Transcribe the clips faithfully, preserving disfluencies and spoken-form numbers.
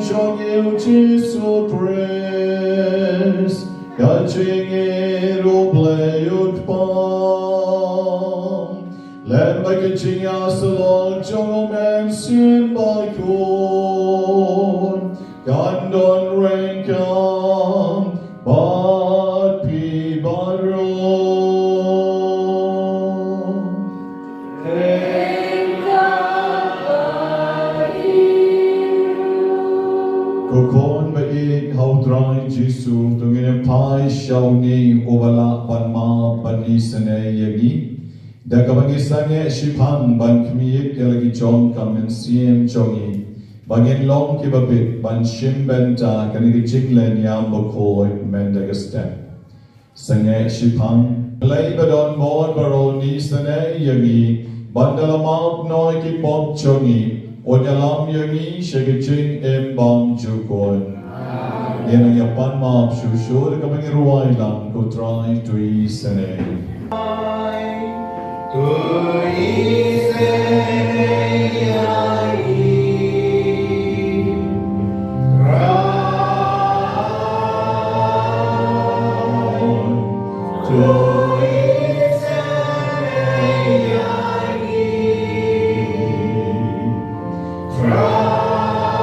jong U Jisu Khrist, ka jingïeit U Blei U Kpa. Lem bad ka jingïasyllok jong U Mynsiem Bakhuid, kan don ryngkat bad phi baroh. Ko khun ba ïeit ha U Trai Jisu, to ngin ym phai sha une uba lah ban map ban isynei ïa ngi, da kaba ngi sangeh shiphang ban khmih ïa la ki jong ka mynsiem jong ngi, ba ngin long kiba bit ban shim bynta kane ka jinglehniam bakhuid mynta ka step. Sangeh shiphang, Blei ba don bor baroh, isynei ïa ngi, ban da la map noh ki pop jong ngi, un ïalam ïa ngi sha ka jingim bymjukut. Ngin ïa pan map shuh shuh da kaba ngi rwai lang, Ko Trai to isynei. To isynei ïa ngi, Trai. To isynei ïa ngi, Trai.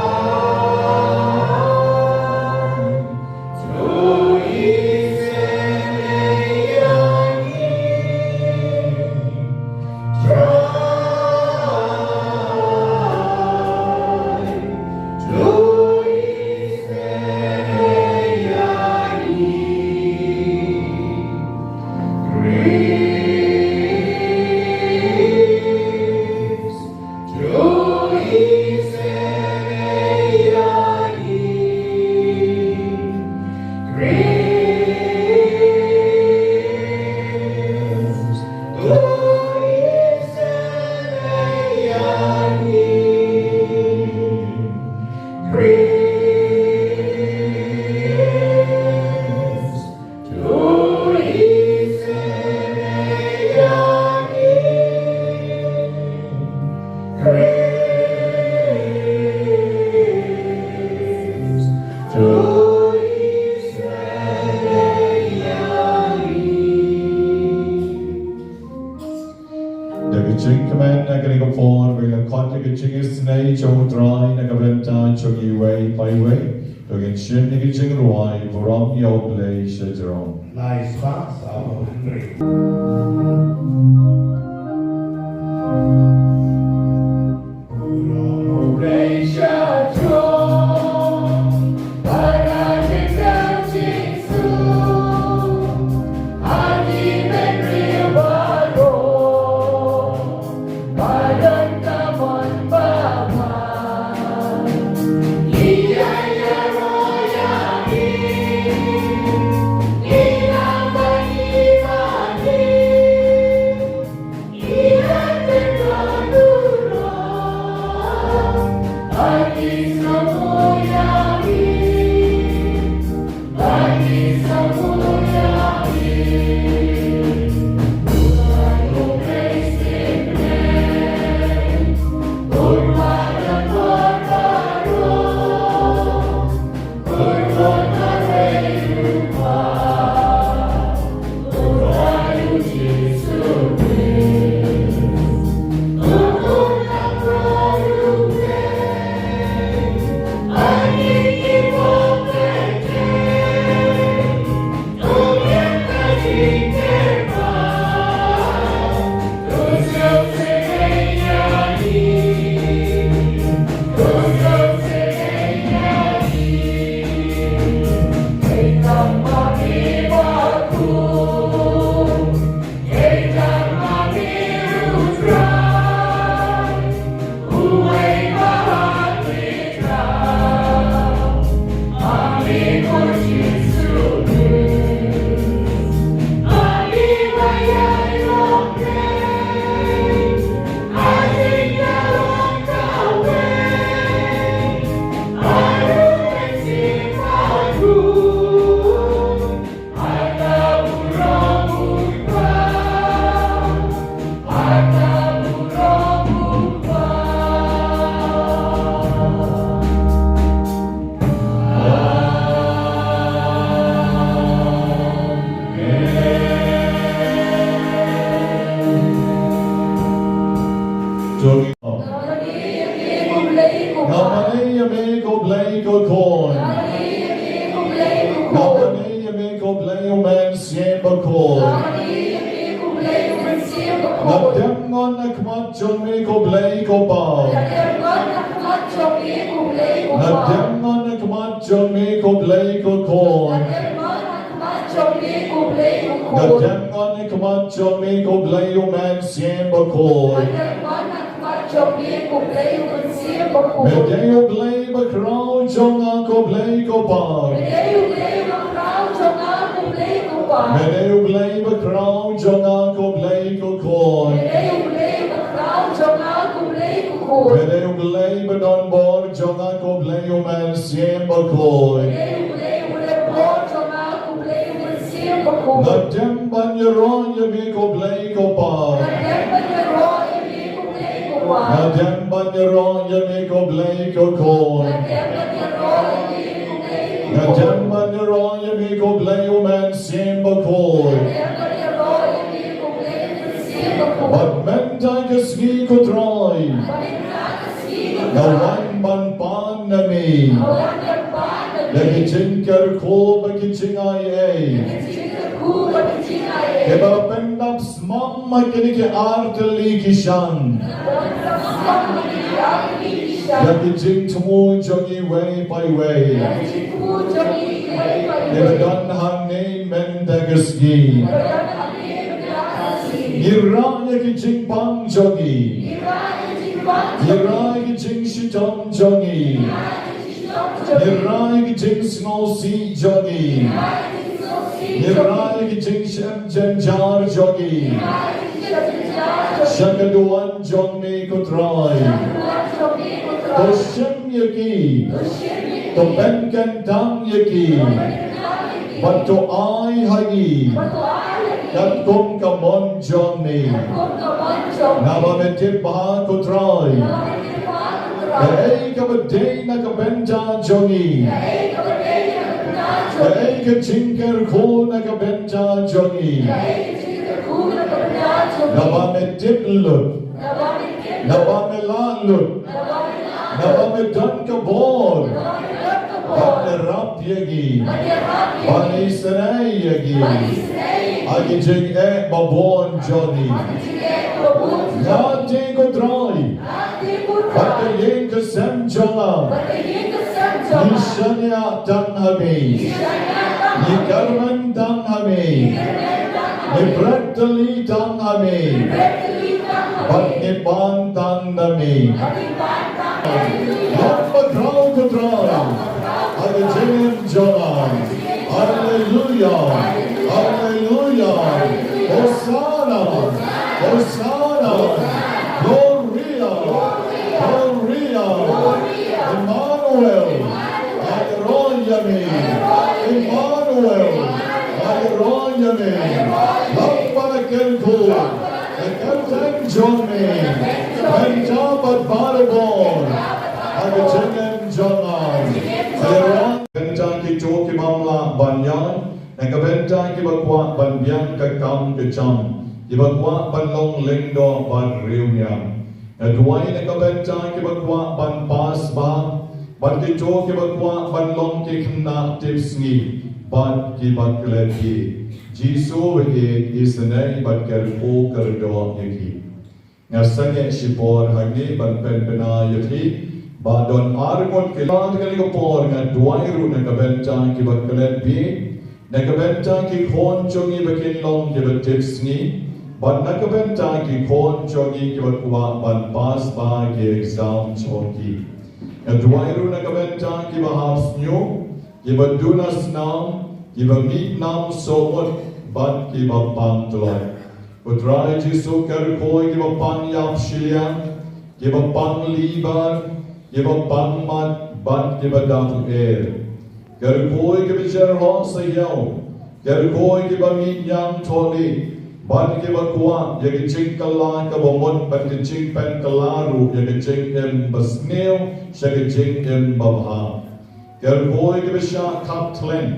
Da ka jingkmen ha kane ka por, ngin ïa khot ïa ka jingisynei jong U Trai na ka bynta jong iwei pa iwei. To ngin shim ïa ka jingrwai burom ïa U Blei sha jrong. Lai spah saw phew hynriew. Blei ko Khun. Nga ïa me ko Blei u Mynsiem Bakhuid. Nga dem ngon na khmat jong me ko Blei ko Pa. Nga dem ngon na khmat jong me ko Blei ko Khun. Nga dem ngon na khmat jong me ko Blei u Mynsiem Bakhuid. Me dei u Blei bakhraw jong nga ko Blei ko Pa. Me dei u Blei bakhraw jong nga ko Blei ko Khun. Me dei u Blei badonbor jong nga ko Blei u Mynsiem Bakhuid. Nga dem ban ïaroh ïa me ko Blei ko Pa. Nga dem ban ïaroh ïa me ko Blei ko Khun. Nga dem ban ïaroh ïa me ko Blei u Mynsiem Bakhuid. Bad mynta ka sngi ko Trai, nga wan ban pan na me ïa ki jingkyrkhu bad ki jingai ei kiba pyndap smam ha kine ki artylli ki shan ïa ki jingthmu jong iwei pa iwei kiba don hangne mynta ka sngi. Ngi rah ïa ki jingpang jong ngi. Ngi rah ïa ki jingshitom jong ngi. Ngi rah ïa ki jingsngewsih jong ngi. Ngi rah ïa ki jingshem jynjar jong ngi sha ka duwan jong me ko Trai. To shim ïa ki, to pynkyntang ïa ki bad to ai ha ngi katkum ka mon jong me. Naba me tip bha ko Trai kaei kaba dei na ka bynta jong ngi, kaei ka jingkyrkhu na ka bynta jong ngi. Naba me tip lut, naba me lah lut, naba me don ka bor ban ïarap ïa ngi, ban isynei ïa ngi ha ki jingeh babun jong ngi. Nga te ko Trai bad ka ïing ka sem jong nga, ngi shaniah tang ha me, ngi kyrmen tang ha me, ngi bret tylli tang ha me bad ngi pan tang na me. Long bakhraw ko Trai ha ka jingim jong nga. Haleluya, haleluya. Hosanna, Hosanna. Gloria, Gloria. Emmanuel, ai ïaroh ïa me. Emmanuel, ai ïaroh ïa me. Long ba la kyrkhu ïa ka kyrteng jong me mynta bad barabor ha ka jingim jong nga. Ai ïaroh. Bynta kito kiba ym lah ban ïaid, na ka bynta kiba kwah ban biang ka kam ka jam, kiba kwah ban long lyngdoh bad riewniam. Nga duwai na ka bynta kiba kwah ban pass bha bad kito kiba kwah ban long ki khynnah tipsngi bad kiba klet bieit. Jisu, ba ïeit, isynei bad kyrkhu kyrdoh ïa ki. Nga sangeh shipor hangne ban pynbna ïa phi ba don ar ngut ki lad. Kane ka por nga duwai ruh na ka bynta kiba klet bieit, na ka bynta ki khun jong ngi ba kin long kiba tipsngi, bad na ka bynta ki khun jong ngi kiba kwah ban pass bha ki exam jong ki. Nga duwai ruh na ka bynta kiba hap sniew, kiba duna snam, kiba mih nam sohmut bad kiba pang tlot. Ko Trai Jisu, kyrkhu ïa kiba pang ïap shiliang, kiba pang liver, kiba pang mat bad kiba dap er. Kyrkhu ïa kiba jyrhoh sahiaw, kyrkhu ïa kiba mih ñiang thohlieh bad kiba kwah ïa ka jingkylla kaba mut bad ka jingpynkylla ruh ïa ka jingim basniew sha ka jingim babha. Kyrkhu ïa kiba shah khap thleng.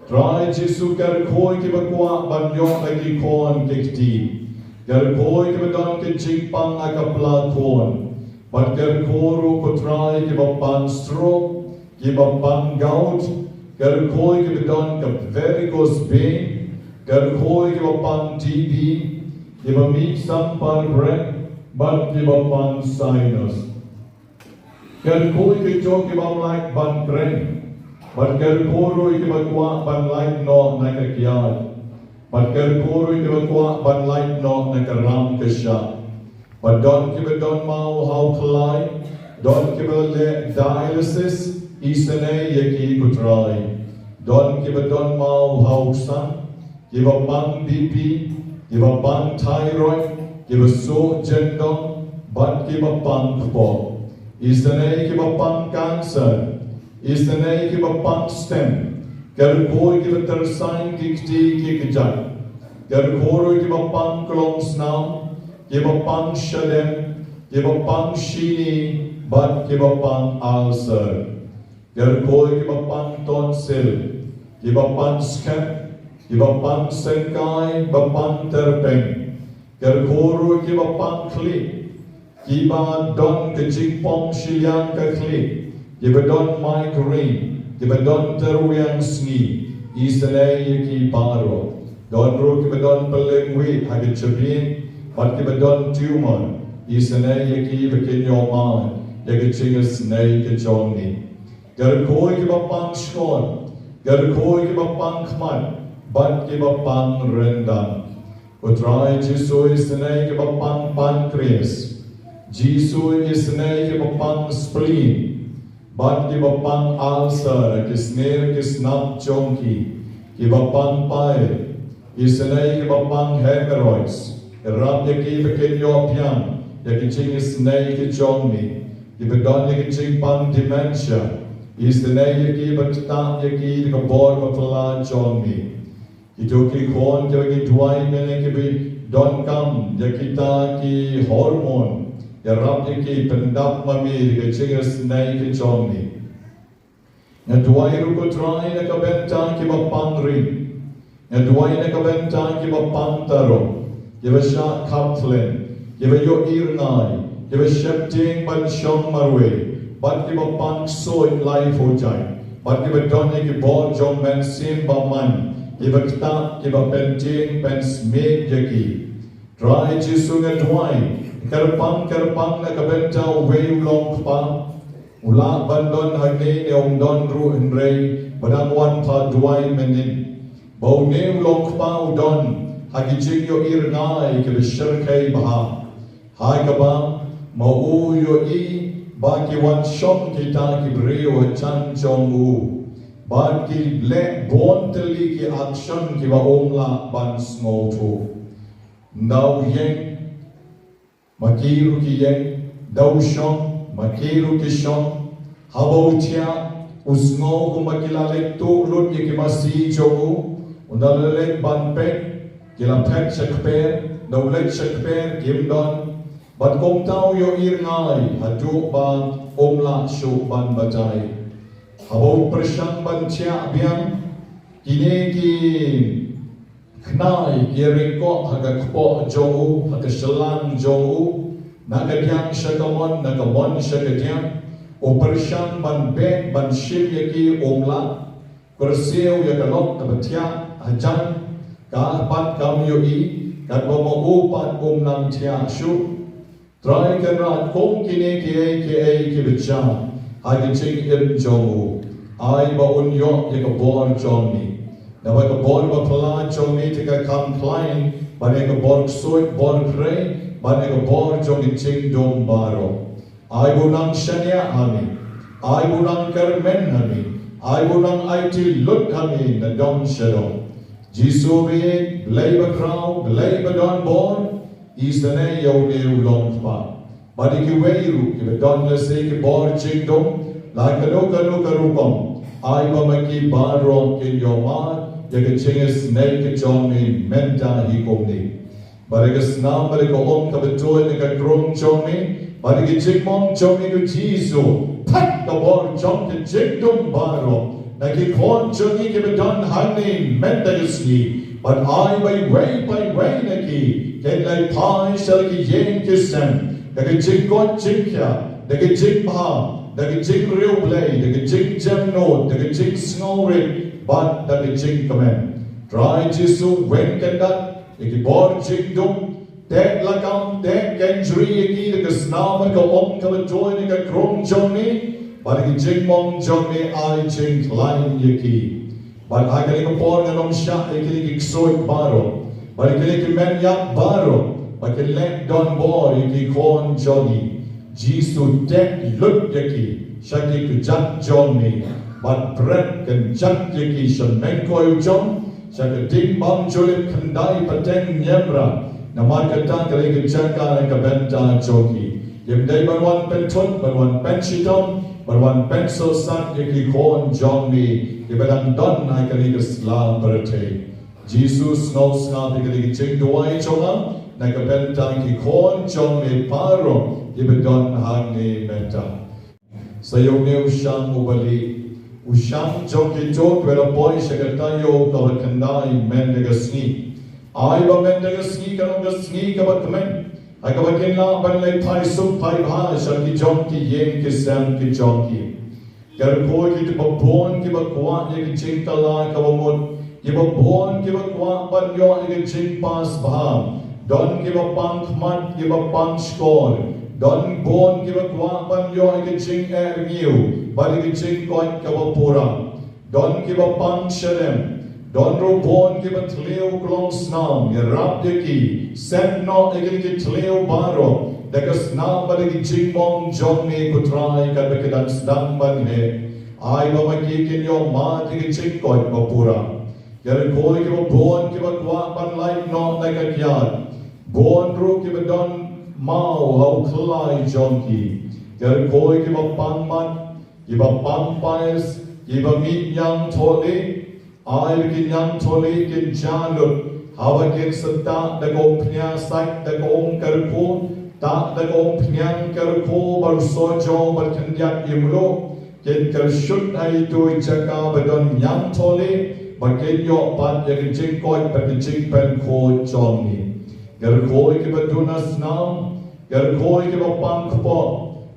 Trai Jisu, kyrkhu ïa kiba kwah ban ïoh la ki khun ki kti. Kyrkhu ïa kiba don ka jingpang ha ka pla khun. Bad kyrkhu ruh, ko Trai, ïa kiba pang stroke, kiba pang gout, ka rkhoi kiba don ka varicose vein, ka rkhoi kiba pang T B, kiba mih sampar bret, bad kiba pang sinus. Ka rkhoi ki jong kiba lait ban kren, bad ka rkhoi ruh kiba kwah ban lait noh na ka kiad, bad ka rkhoi ruh kiba kwah ban lait noh na ka ram ka shah. Bad don kiba don maw ha u khlai, don kiba leh dialysis, isynei ïa ki ko Trai. Don kiba don maw ha u ksan, kiba pang B P, kiba pang thyroid, kiba suh jendong, bad kiba pang kpoh. Isynei kiba pang cancer, isynei kiba pang stent, ka rkhoi kiba tyrsaiñ ki kti ki kjat, ka rkhoi ruh kiba pang klongsnam, kiba pang shadem, kiba pang shini, bad kiba pang ulcer. Ka rkhoi kiba pang tonsil, kiba pang skep, kiba pang sengkai, ba pang tyrpeng. Ka rkhoi ruh kiba pang khlieh, kiba don ka jingpom shiliang ka khlieh, kiba don migraine, kiba don tyrwiang sngi, isynei ïa ki baroh. Don ruh kiba don pylleng wih ha ka jabieng, bad kiba don tumor, isynei ïa ki ba kin ïoh mad ïa ka jingisynei ka jong ngi. Ka rkhoi kiba pang shkor, ka rkhoi kiba pang khmat, bad kiba pang ryndang. Ko Trai Jisu, isynei kiba pang pancreas, Jisu, isynei kiba pang spleen, bad kiba pang ulcer, ki sner ki snam jong ki, kiba pang bile, isynei kiba pang hemorrhoids, ïarap ïa ki ba kin ïoh biang ïa ki jingisynei ki jong ngi, kiba don ïa ki jingpang dementia, isynei ïa ki bad ktah ïa ki da ka bor ba phylla jong ngi. Kito ki khun kiba ki duwai mynne kiba donkam ïa kita ki hormone, ïarap ïa ki, pyndap ma me da ka jingisynei ka jong me. Nga duwai ruh ko Trai na ka bynta kiba pang ring. Nga duwai na ka bynta kiba pang tarum, kiba shah khapkhlem, kiba ïohi rngai, kiba sheptieng ban shong marwei, bad kiba pang ksuid laiphew jait, bad kiba don ïa ki bor jong Mynsiem Bakhuid, kiba ktah, kiba pyntieng pynsmiej ïa ki. Trai Jisu, nga duwai, kyrpang kyrpang na ka bynta uwei u longkpa, u lah ban don hangne ne um don ruh, hynrei ba dang wan pat duwai mynnin. Ba une u longkpa u don ha ki jingïohi rngai kiba shyrkhei bha, ha kaba ma u u ïohi ba ki wan shong kita ki briew hajan jong u, bad ki leh bun tylli ki action kiba um lah ban sngewthuh. Ynda u ïeng, ma ki ruh ki ïeng, ynda u shong, ma ki ruh ki shong. Haba u thiah, u sngew kumba ki la leit tuh lut ïa ki masi jong u. Ynda la leit ban peit, ki la phet sha kper, ynda u leit sha kper, kim don. Bad kumta u ïohi rngai haduh ba um lah shuh ban batai. Haba u pyrshang ban thiah biang, kine ki khnai ki ïaryngkoh ha ka kpoh jong u, ha ka shyllangh jong u, na ka diang sha ka mon, na ka mon sha ka diang. U pyrshang ban beh, ban shim ïa ki, um lah. Kyrsiew ïa ka lok kaba thiah hajan, ka pat kam ïohi, katba ma u pat um nang thiah shuh. Trai Kynrad, kum kine kiei kiei kiba jia ha ka jingim jong u, ai ba un ïoh ïa ka bor jong me. Naba ka bor ba phylla jong me te ka kham khlaiñ ban ïa ka bor ksuid bor khrei, ban ïa ka bor jong ka jingdum baroh. Ai ba un nang shaniah ha me, ai ba un nang kyrmen ha me, ai ba un nang aiti lut ha me nadong shadong. Jisu ba ïeit, Blei bakhraw, Blei ba don bor, isynei ïa une u longkpa. Bad ïa kiwei ruh kiba don lehse ki bor jingdum, la kano kano ka rukom, ai ba ma ki baroh kin ïoh mad ïa ka jingisynei ka jong me mynta hi kumne. Bad ïa ka snam bad ïa ka um kaba tuid na ka krung jong me, bad ïa ka jingmong jong me ko Jisu, phet ka bor jong ka jingdum baroh na ki khun jong me kiba don hangne mynta ka sngi. Bad ai ba iwei pa iwei na ki kin leit phai sha la ki ïing ki sem da ka jingkoit jingkhiah, da ka jingbha, da ka jingriewblei, da ka jingjemnud, da ka jingsngewrit, bad da ka jingkmen. Trai Jisu, weng kyndat ïa ki bor jingdum, teh lakam, teh kynjri ïa ki da ka snam bad ka ong kaba duh na ka krung jong me, bad da ka jingmong jong me ai jingkhlaiñ ïa ki. Bad ha kane ka por ngan ym shah ïa kine ki ksuid baroh, bad ïa kine ki men ïap baroh, ba kin leh donbor ïa ki khun jong ngi. Jisu, teh lut ïa ki sha ki kjat jong me, bad bret kynjat ïa ki sha mengkoh u jong, sha ka ding bym ju lip khyndai pateng niamra. Namar kata ka dei ka jaka na ka bynta jong ki. Kim dei ban wan pynthut, ban wan pynshitom, ban wan pynsuhsat ïa ki khun jong me kiba dang don ha kane ka sla pyrthei. Jisu, sngewsngap ïa kane ka jingduwai jong nga na ka bynta ki khun jong me baroh kiba don hangne mynta. Sa ïa une u shang uba lieh, u shang jong kito kiba la poi sha ka taïew kaba khyndai mynta ka sngi. Ai ba mynta ka sngi kan long ka sngi kaba kmen, ha kaba kin lah ban leit phai suk phai bha sha ki jong ki ïing ki sem ki jong ki. Kyrkhu ïa kiba bun kiba kwah ïa ka jingkylla kaba mut, kiba bun kiba kwah ban ïoh ïa ka jingpass bha. Don kiba pang khmat, kiba pang shkor. Don bun kiba kwah ban ïoh ïa ka jingeh rngiew bad ïa ka jingkoit kaba pura. Don kiba pang shalem. Don ruh bun kiba thliew klong snam, ïarap ïa ki, set noh ïa ki, ki thliew baroh da ka snam bad da ka jingmong jong me, ko Trai, katba ki dang sdang ban heh. Ai ba ma ki kin ïoh mad ïa ka jingkoit ba pura. Kyrkhu ïa kiba bun kiba kwah ban lait noh na ka kyiad. Bun ruh kiba don maw ha u khlai jong ki. Kyrkhu ïa kiba pang mat, kiba pang pais, kiba mih ñiangthohlieh. Ai ba ki ñiangthohlieh kin jia lut haba kin sa tah da ka umphniang sait, da ka um kyrkhu, tah da ka umphniang kyrkhu, ba u sohjaw bad khyndiat ïa mluh kin kyrshut ha itu i jaka ba don ñiangthohlieh, ba kin ïoh pat ïa ka jingkoit bad ka jingpynkhuid jong me. Kyrkhu ïa kiba duna snam, kyrkhu ïa kiba pang kpoh,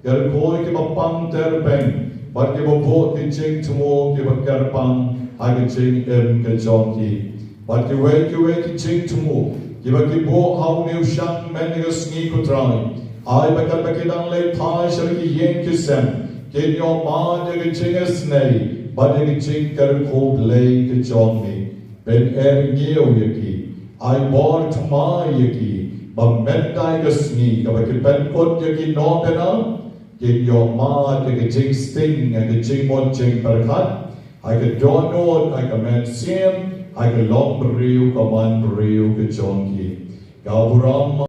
kyrkhu ïa kiba pang tyrpeng, bad kiba buh ki jingthmu kiba kyrpang ha ka jingim ka jong ki. Bad kiwei kiwei ki jingthmu kiba ki buh ha une u shang mynta ka sngi, ko Trai, ai ba katba ki dang leit phai sha ki ïing ki sem, kin ïoh mad ïa ka jingisynei bad ïa ka jingkyrkhu Blei ka jong me. Pynrngiew ïa ki, ai bor thymmai ïa ki, ba mynta ka sngi kaba ki pynkut ïa ki nohpynïaid, kin ïoh mad ïa ka jingsting, ïa ka jingmut jingpyrkhat, ha ka dohnud, ha ka mynsiem, ha ka longbriew ka manbriew ka jong ki. Ka burom.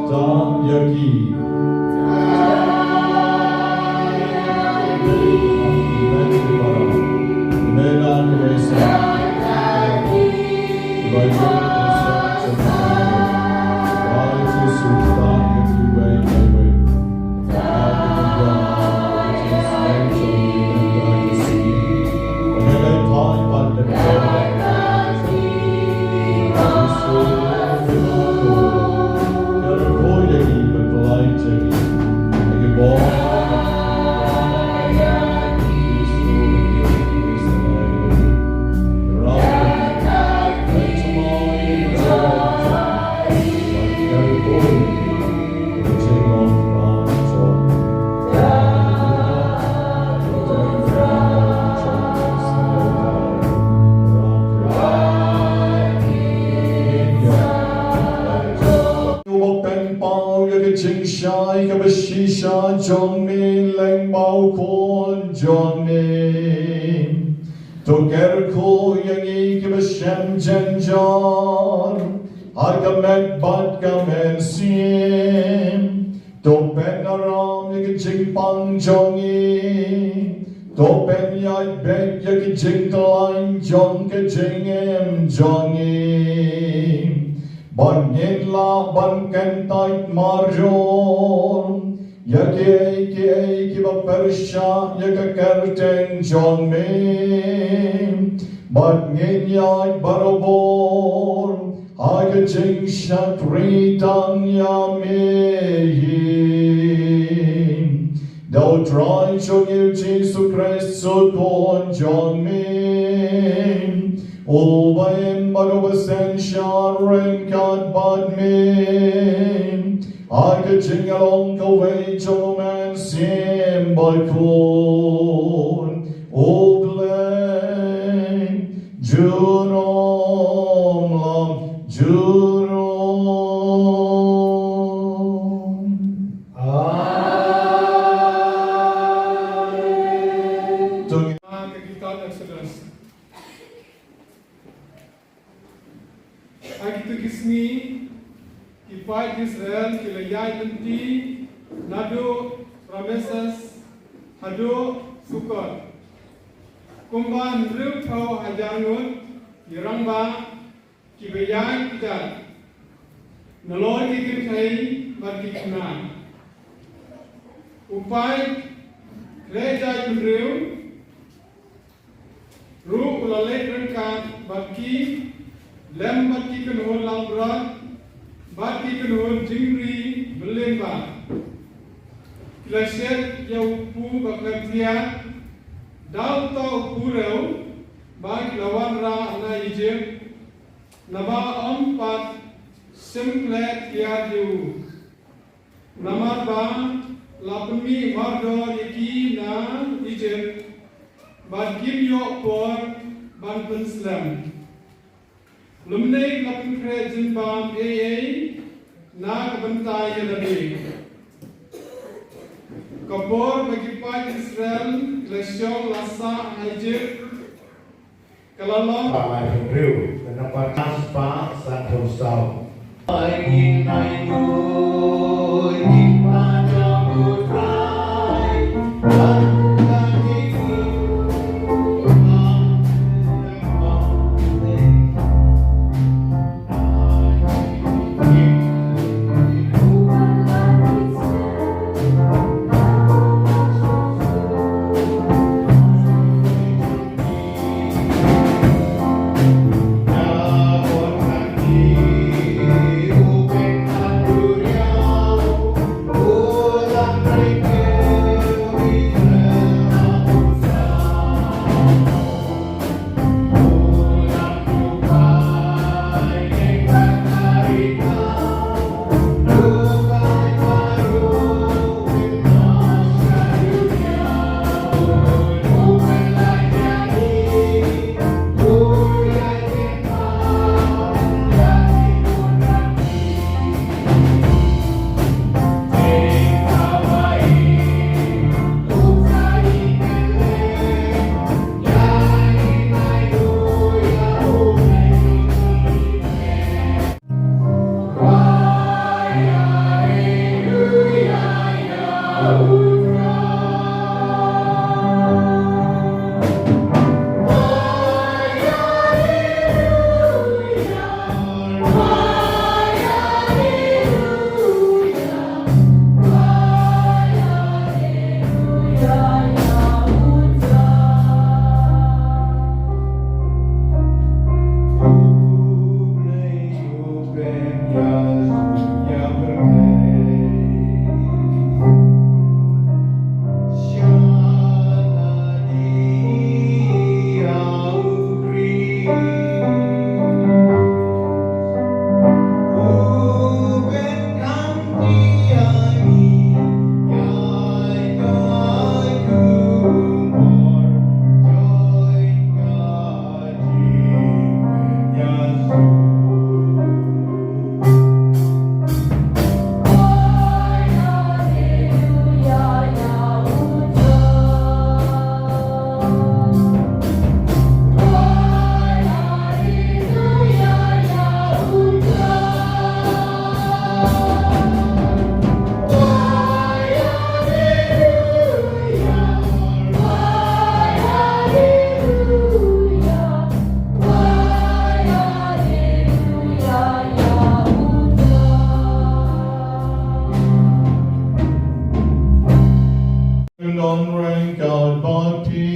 Tang ïa ki. Pynpaw ïa ka jingshai kaba shisha jong me, Lyngba U Khun jong me. To kyrkhu ïa ngi kiba shem jynjar ha ka met bad ka mynsiem. To pynram ïa ka jingpang jong ngi. To pynïaid beit ïa ka jingkhlaiñ jong ka jingim jong ngi. Ba ngin lah ban kyntait maror ïa kiei kiei kiba pyrshah ïa ka kyrteng jong me. Bad ngin ïaid barabor ha ka jingshakri tang ïa me hi. Da U Trai jong ngi U Jisu Khrist U Khun jong me, uba im bad uba synshar ryngkat bad me ha ka jinglong kawei jong U Mynsiem Bakhuid, U Blei junom lam junom. Amen. To ngi- Ha ka kitab Exodus. Ha kito ki sngi, ki paid Israel ki la ïaid lynti naduh Rameses haduh Sukot. Kumba hynriewphew hajar ngut ki rangbah kiba ïaid kjat, nalor ki kynthei bad ki khynnah. U paid khleh jaitbynriew ruh u la leit ryngkat bad ki, lem bad ki kynhun langbrot bad ki kynhun jingri bymman. Ki la shet ïa u kpu ba khlem thiah da uta u kpu rew ba ki la wanrah na Ijipt, naba ym pat shym khleh thiah ïa u. Namar ba la pynmih mardor ïa ki na Ijipt, bad kim ïoh por ban pynslem. Lymne la pynkhreh jingbam ei ei na ka bynta ïa lade. Ka por ba ki paid Israel ki la shong la sah ha Ijipt, ka la long. Ba lai hynriew, ka nambar spah sanphew saw. Nong reng ka bati.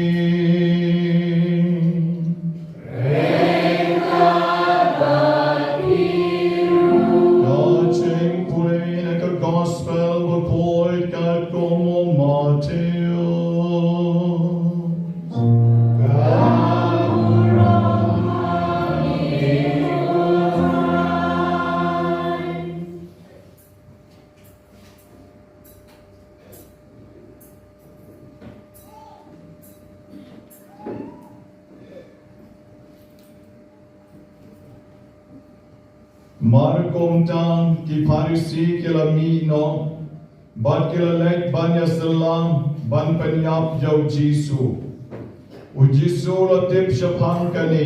Ka jingpule na ka gospel bakoi katkum u Mathaios. Mar kumta ki Pharisi ki la mih noh, bad ki la leit ban ïasylla, ban pynïap ïa u Jisu. U Jisu u la tip shaphang kane,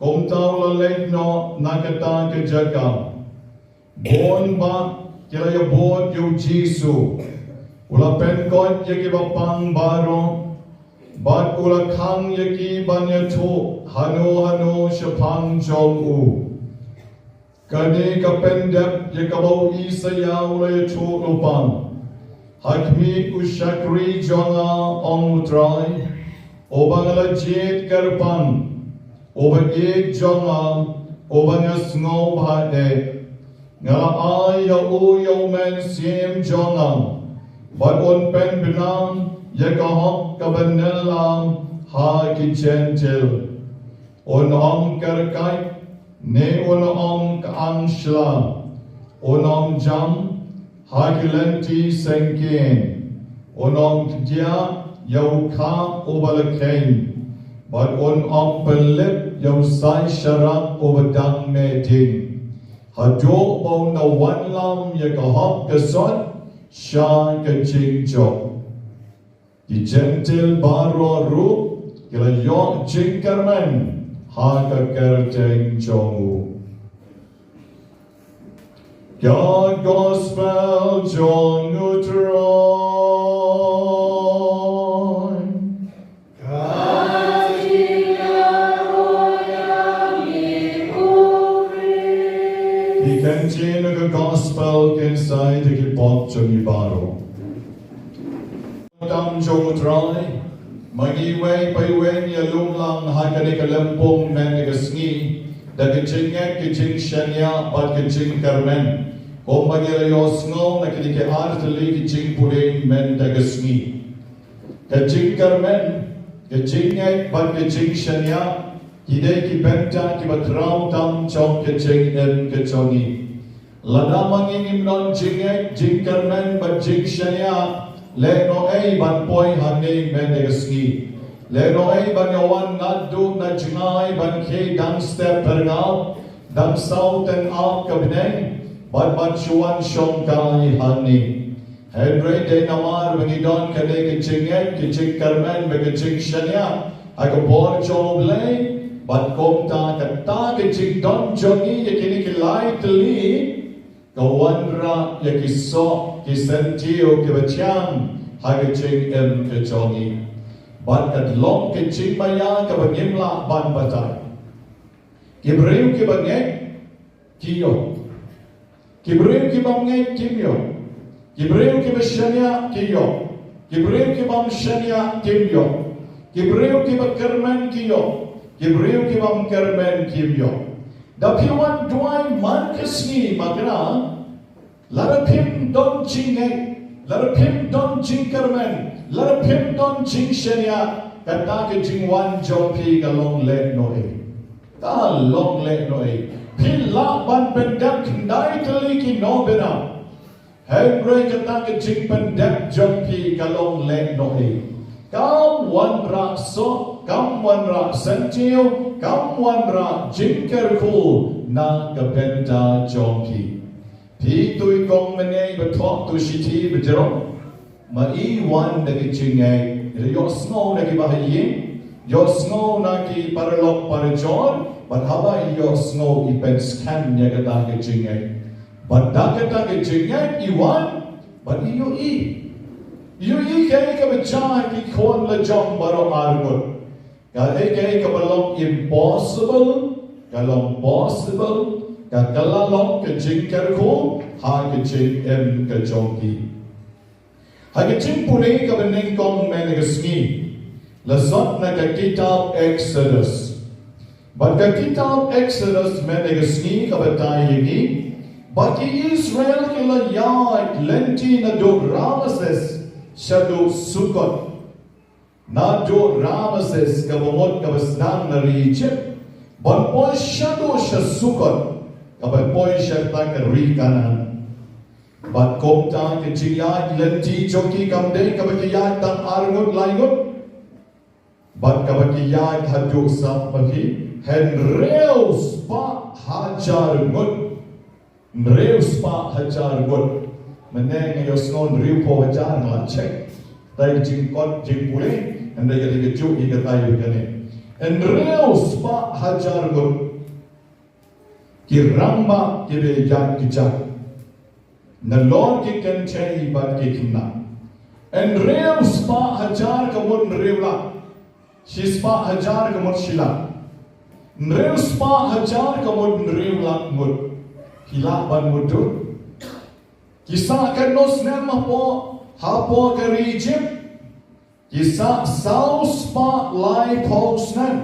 kumta u la leit noh na kata ka jaka. Bun bah ki la ïabud ïa u Jisu. U la pynkoit ïa kiba pang baroh, bad u la khang ïa ki ban ïathuh hano hano shaphang jong u. Kane ka pyndep ïa kaba u Isaïah u la ïathuh lypa. Ha khmih u shakri jong nga, ong U Trai, uba nga la jied kyrpang, uba ïeit jong nga, uba nga sngewbha eh. Nga la ai ïa u ïa u mynsiem jong nga, bad un pynbna ïa ka hok kaba nylla ha ki Jentil. Un ym kyrkait, ne un ym kyang shla, un ym jam ha ki lynti syngkien, un ym kdiah ïa u kha uba la kheiñ, bad un ym pynlip ïa u sai sharak uba dang meh ding, haduh ba un da wanlam ïa ka hok ka sot sha ka jingjop. Ki Jentil baroh ruh ki la ïoh jingkyrmen ha ka kyrteng jong u. Ka gospel jong U Trai. Ki ktien ka gospel kin sa ai da ki pop jong ngi baroh. Tam jong U Trai, ma ngi iwei pa iwei ngi ïalum lang ha kane ka lympung mynta ka sngi da ka jingngeit, ka jingshaniah bad ka jingkyrmen. Kumba ngi la ïohsngew na kine ki artylli ki jingpule mynta ka sngi. Ka jingkyrmen, ka jingngeit bad ka jingshaniah ki dei ki bynta kiba khraw tam jong ka jingim ka jong ngi. Lada ma ngi ngim don jingngeit, jingkyrmen bad jingshaniah, lehnohei ban poi hangne mynta ka sngi? Lehnohei ban ïawan naduh na jngai ban khie dang step pyrngap, dang saw tyngab ka bneng, bad ban shu wan shongkai hangne? Hynrei dei namar ba ngi don kane ka jingngeit, ka jingkyrmen bad ka jingshaniah ha ka bor jong U Blei, bad kumta kata ka jingdon jong ngi ïa kine ki lai tylli Ka wanrah ïa ki soh ki syntiew kiba thiang ha ka jingim ka jong ngi. Bad ka long ka jingmaïa kaba ngim lah ban batai. Ki briew kiba ngeit ki ïoh. Ki briew kiba ngeit kim ïoh. Ki briew kiba shaniah ki ïoh. Ki briew kiba shaniah kim ïoh. Ki briew kiba kyrmen ki ïoh. Ki briew kiba kyrmen kim ïoh. Da phi wan duwai man ka sngi ma kane, lada phim don jingngeit, lada phim don jingkyrmen, lada phim don jingshaniah, kata ka jingwan jong phi ka long lehnohei. Ka long lehnohei. Phi lah ban pyndep khyndai tylli ki nongbnai, hynrei kata ka jingpyndep jong phi ka long lehnohei. Kam wanrah soh, kam wanrah syntiew, kam wanrah jingkyrkhu na ka bynta jong phi. Phi tu i kong mynne ba thoh tu shithi ba jrong. Ma i wan da ka jingngeit, ïohsngew na ki bahaïing, ïohsngew na ki paralok parajor, bad haba i ïohsngew i pynskhem ïa kata ka jingngeit. Bad da kata ka jingngeit i wan, bad i ïohi. I ïohi kaei kaba jia ha ki khun la jong baroh arngut. Kaei kaei kaba long impossible ka long possible, ka kylla long ka jingkyrkhu ha ka jingim ka jong ki. Ha ka jingpule kaba nyngkong mynne ka sngi, la sot na ka kitab Exodus. Bad ka kitab Exodus mynne ka sngi ka batai ïa ngi ba ki Israel ki la ïaid lynti naduh Rameses shaduh Sukot. Naduh Rameses kaba mut kaba sdang na ri Egypt ban poi shaduh sha Sukot kaba poi sha kata ka ri Kanaan. Bad kumta ka jingïaid lynti jong ki kam dei kaba ki ïaid tang ar ngut lai ngut. Bad kaba ki ïaid haduh sap ba ki hynriew spah hajar ngut. Hynriew spah hajar ngut. Mynne nga ïohsngew hynriewphew hajar, nga la check. Dei ka jingkot jingpule, hynrei ka dei kajuh hi katai ba kane. Hynriew spah hajar ngut. Ki rangbah kiba ïaid kjat. Nalor ki kynthei bad ki khynnah. Hynriew spah hajar ka mut hynriew lak. Shi spah hajar ka mut shi lak. Hynriew spah hajar ka mut hynriew lak ngut. Phi lah ban mutdur? Ki sah katno snem hapoh, hapoh ka ri Egypt? Ki sah saw spah laiphew snem.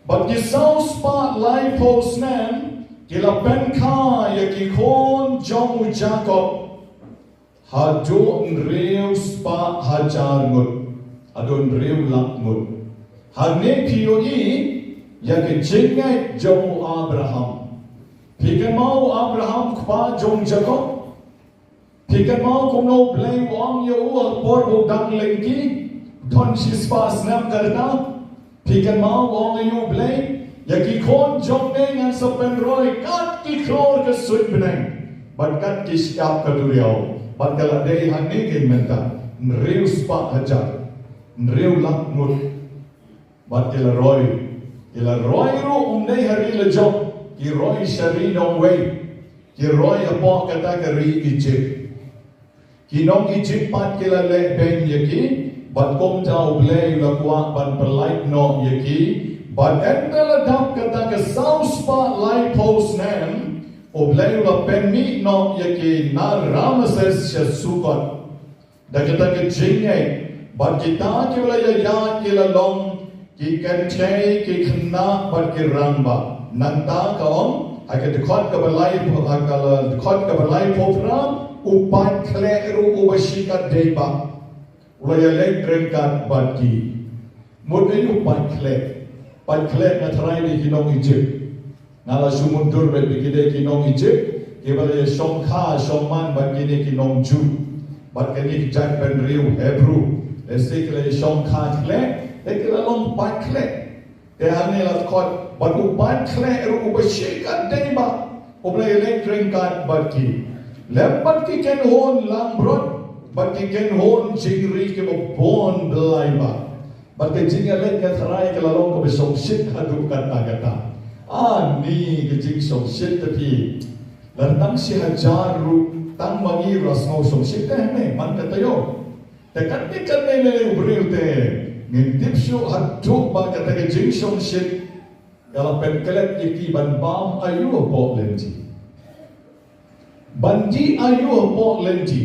Bad ki saw spah laiphew snem ki la pynkha ïa ki khun jong u Jakob haduh hynriew spah hajar ngut, haduh hynriew lak ngut. Hangne phi ïohi ïa ka jingngeit jong u Abraham. Phi kynmaw u Abraham kpa jong u Jakob? Phi kynmaw kumno u Blei u ong ïa u ha ka por ba u dang lyngkhi, don shispah snem ka rta? Phi kynmaw u ong ïa u Blei, ïa ki khun jong me ngan sa pynroi kat ki khlur ka suiñ bneng bad kat ki shyiap ka duriaw, bad ka la dei hangne kein mynta, hynriew spah hajar, hynriew lak ngut. Bad ki la roi, ki la roi ruh ym dei ha ri la jong, ki roi sha ri nongwei, ki roi hapoh kata ka ri Egypt. Ki nong Egypt pat ki la leh beiñ ïa ki, bad kumta u Blei u la kwah ban pyllait noh ïa ki, bad hynda la dap kata ka saw spah laiphew snem, u Blei u la pynmih noh ïa ki na Rameses sha Sukot. Da kata ka jingngeit, bad kita kiba la ïaid ki la long ki kynthei, ki khynnah bad ki rangbah. Nangta ka ong ha ka dkhot kaba laiphew, ha ka la dkhot kaba laiphew phra, u paidkhleh ruh uba shikat dei bah u la ïaleit ryngkat bad ki. Mut aïu paidkhleh? Paidkhleh nga tharai dei ki nong Egypt. Nga la shu mutdur bad ki dei ki nong Egypt kiba la ïashongkha shongman bad kine ki nong Jiw bad kine ki jaitbynriew Hebru. Lehse ki la ïashongkha khleh, te ki la long paidkhleh. Te hangne la dkhot, bad u paidkhleh ruh uba shikat dei bah u la ïaleit ryngkat bad ki. Lem bad ki kynhun langbrot bad ki kynhun jingri kiba bun blei bah. Bad ka jingïaleit nga tharai ka la long kaba shongshit haduh katta katta. Ani ka jingshongshit te phi. Lada tang shi hajar ruh, tang ma ngi ruh sngew shongshit te ne, man ka taïew. Te katne katne lei lei u briew te, ngim tip shuh haduh ba kata ka jingshongshit ka la pynklet ïa ki ban bam aïu hapoh lynti. Ban dih aïu hapoh lynti.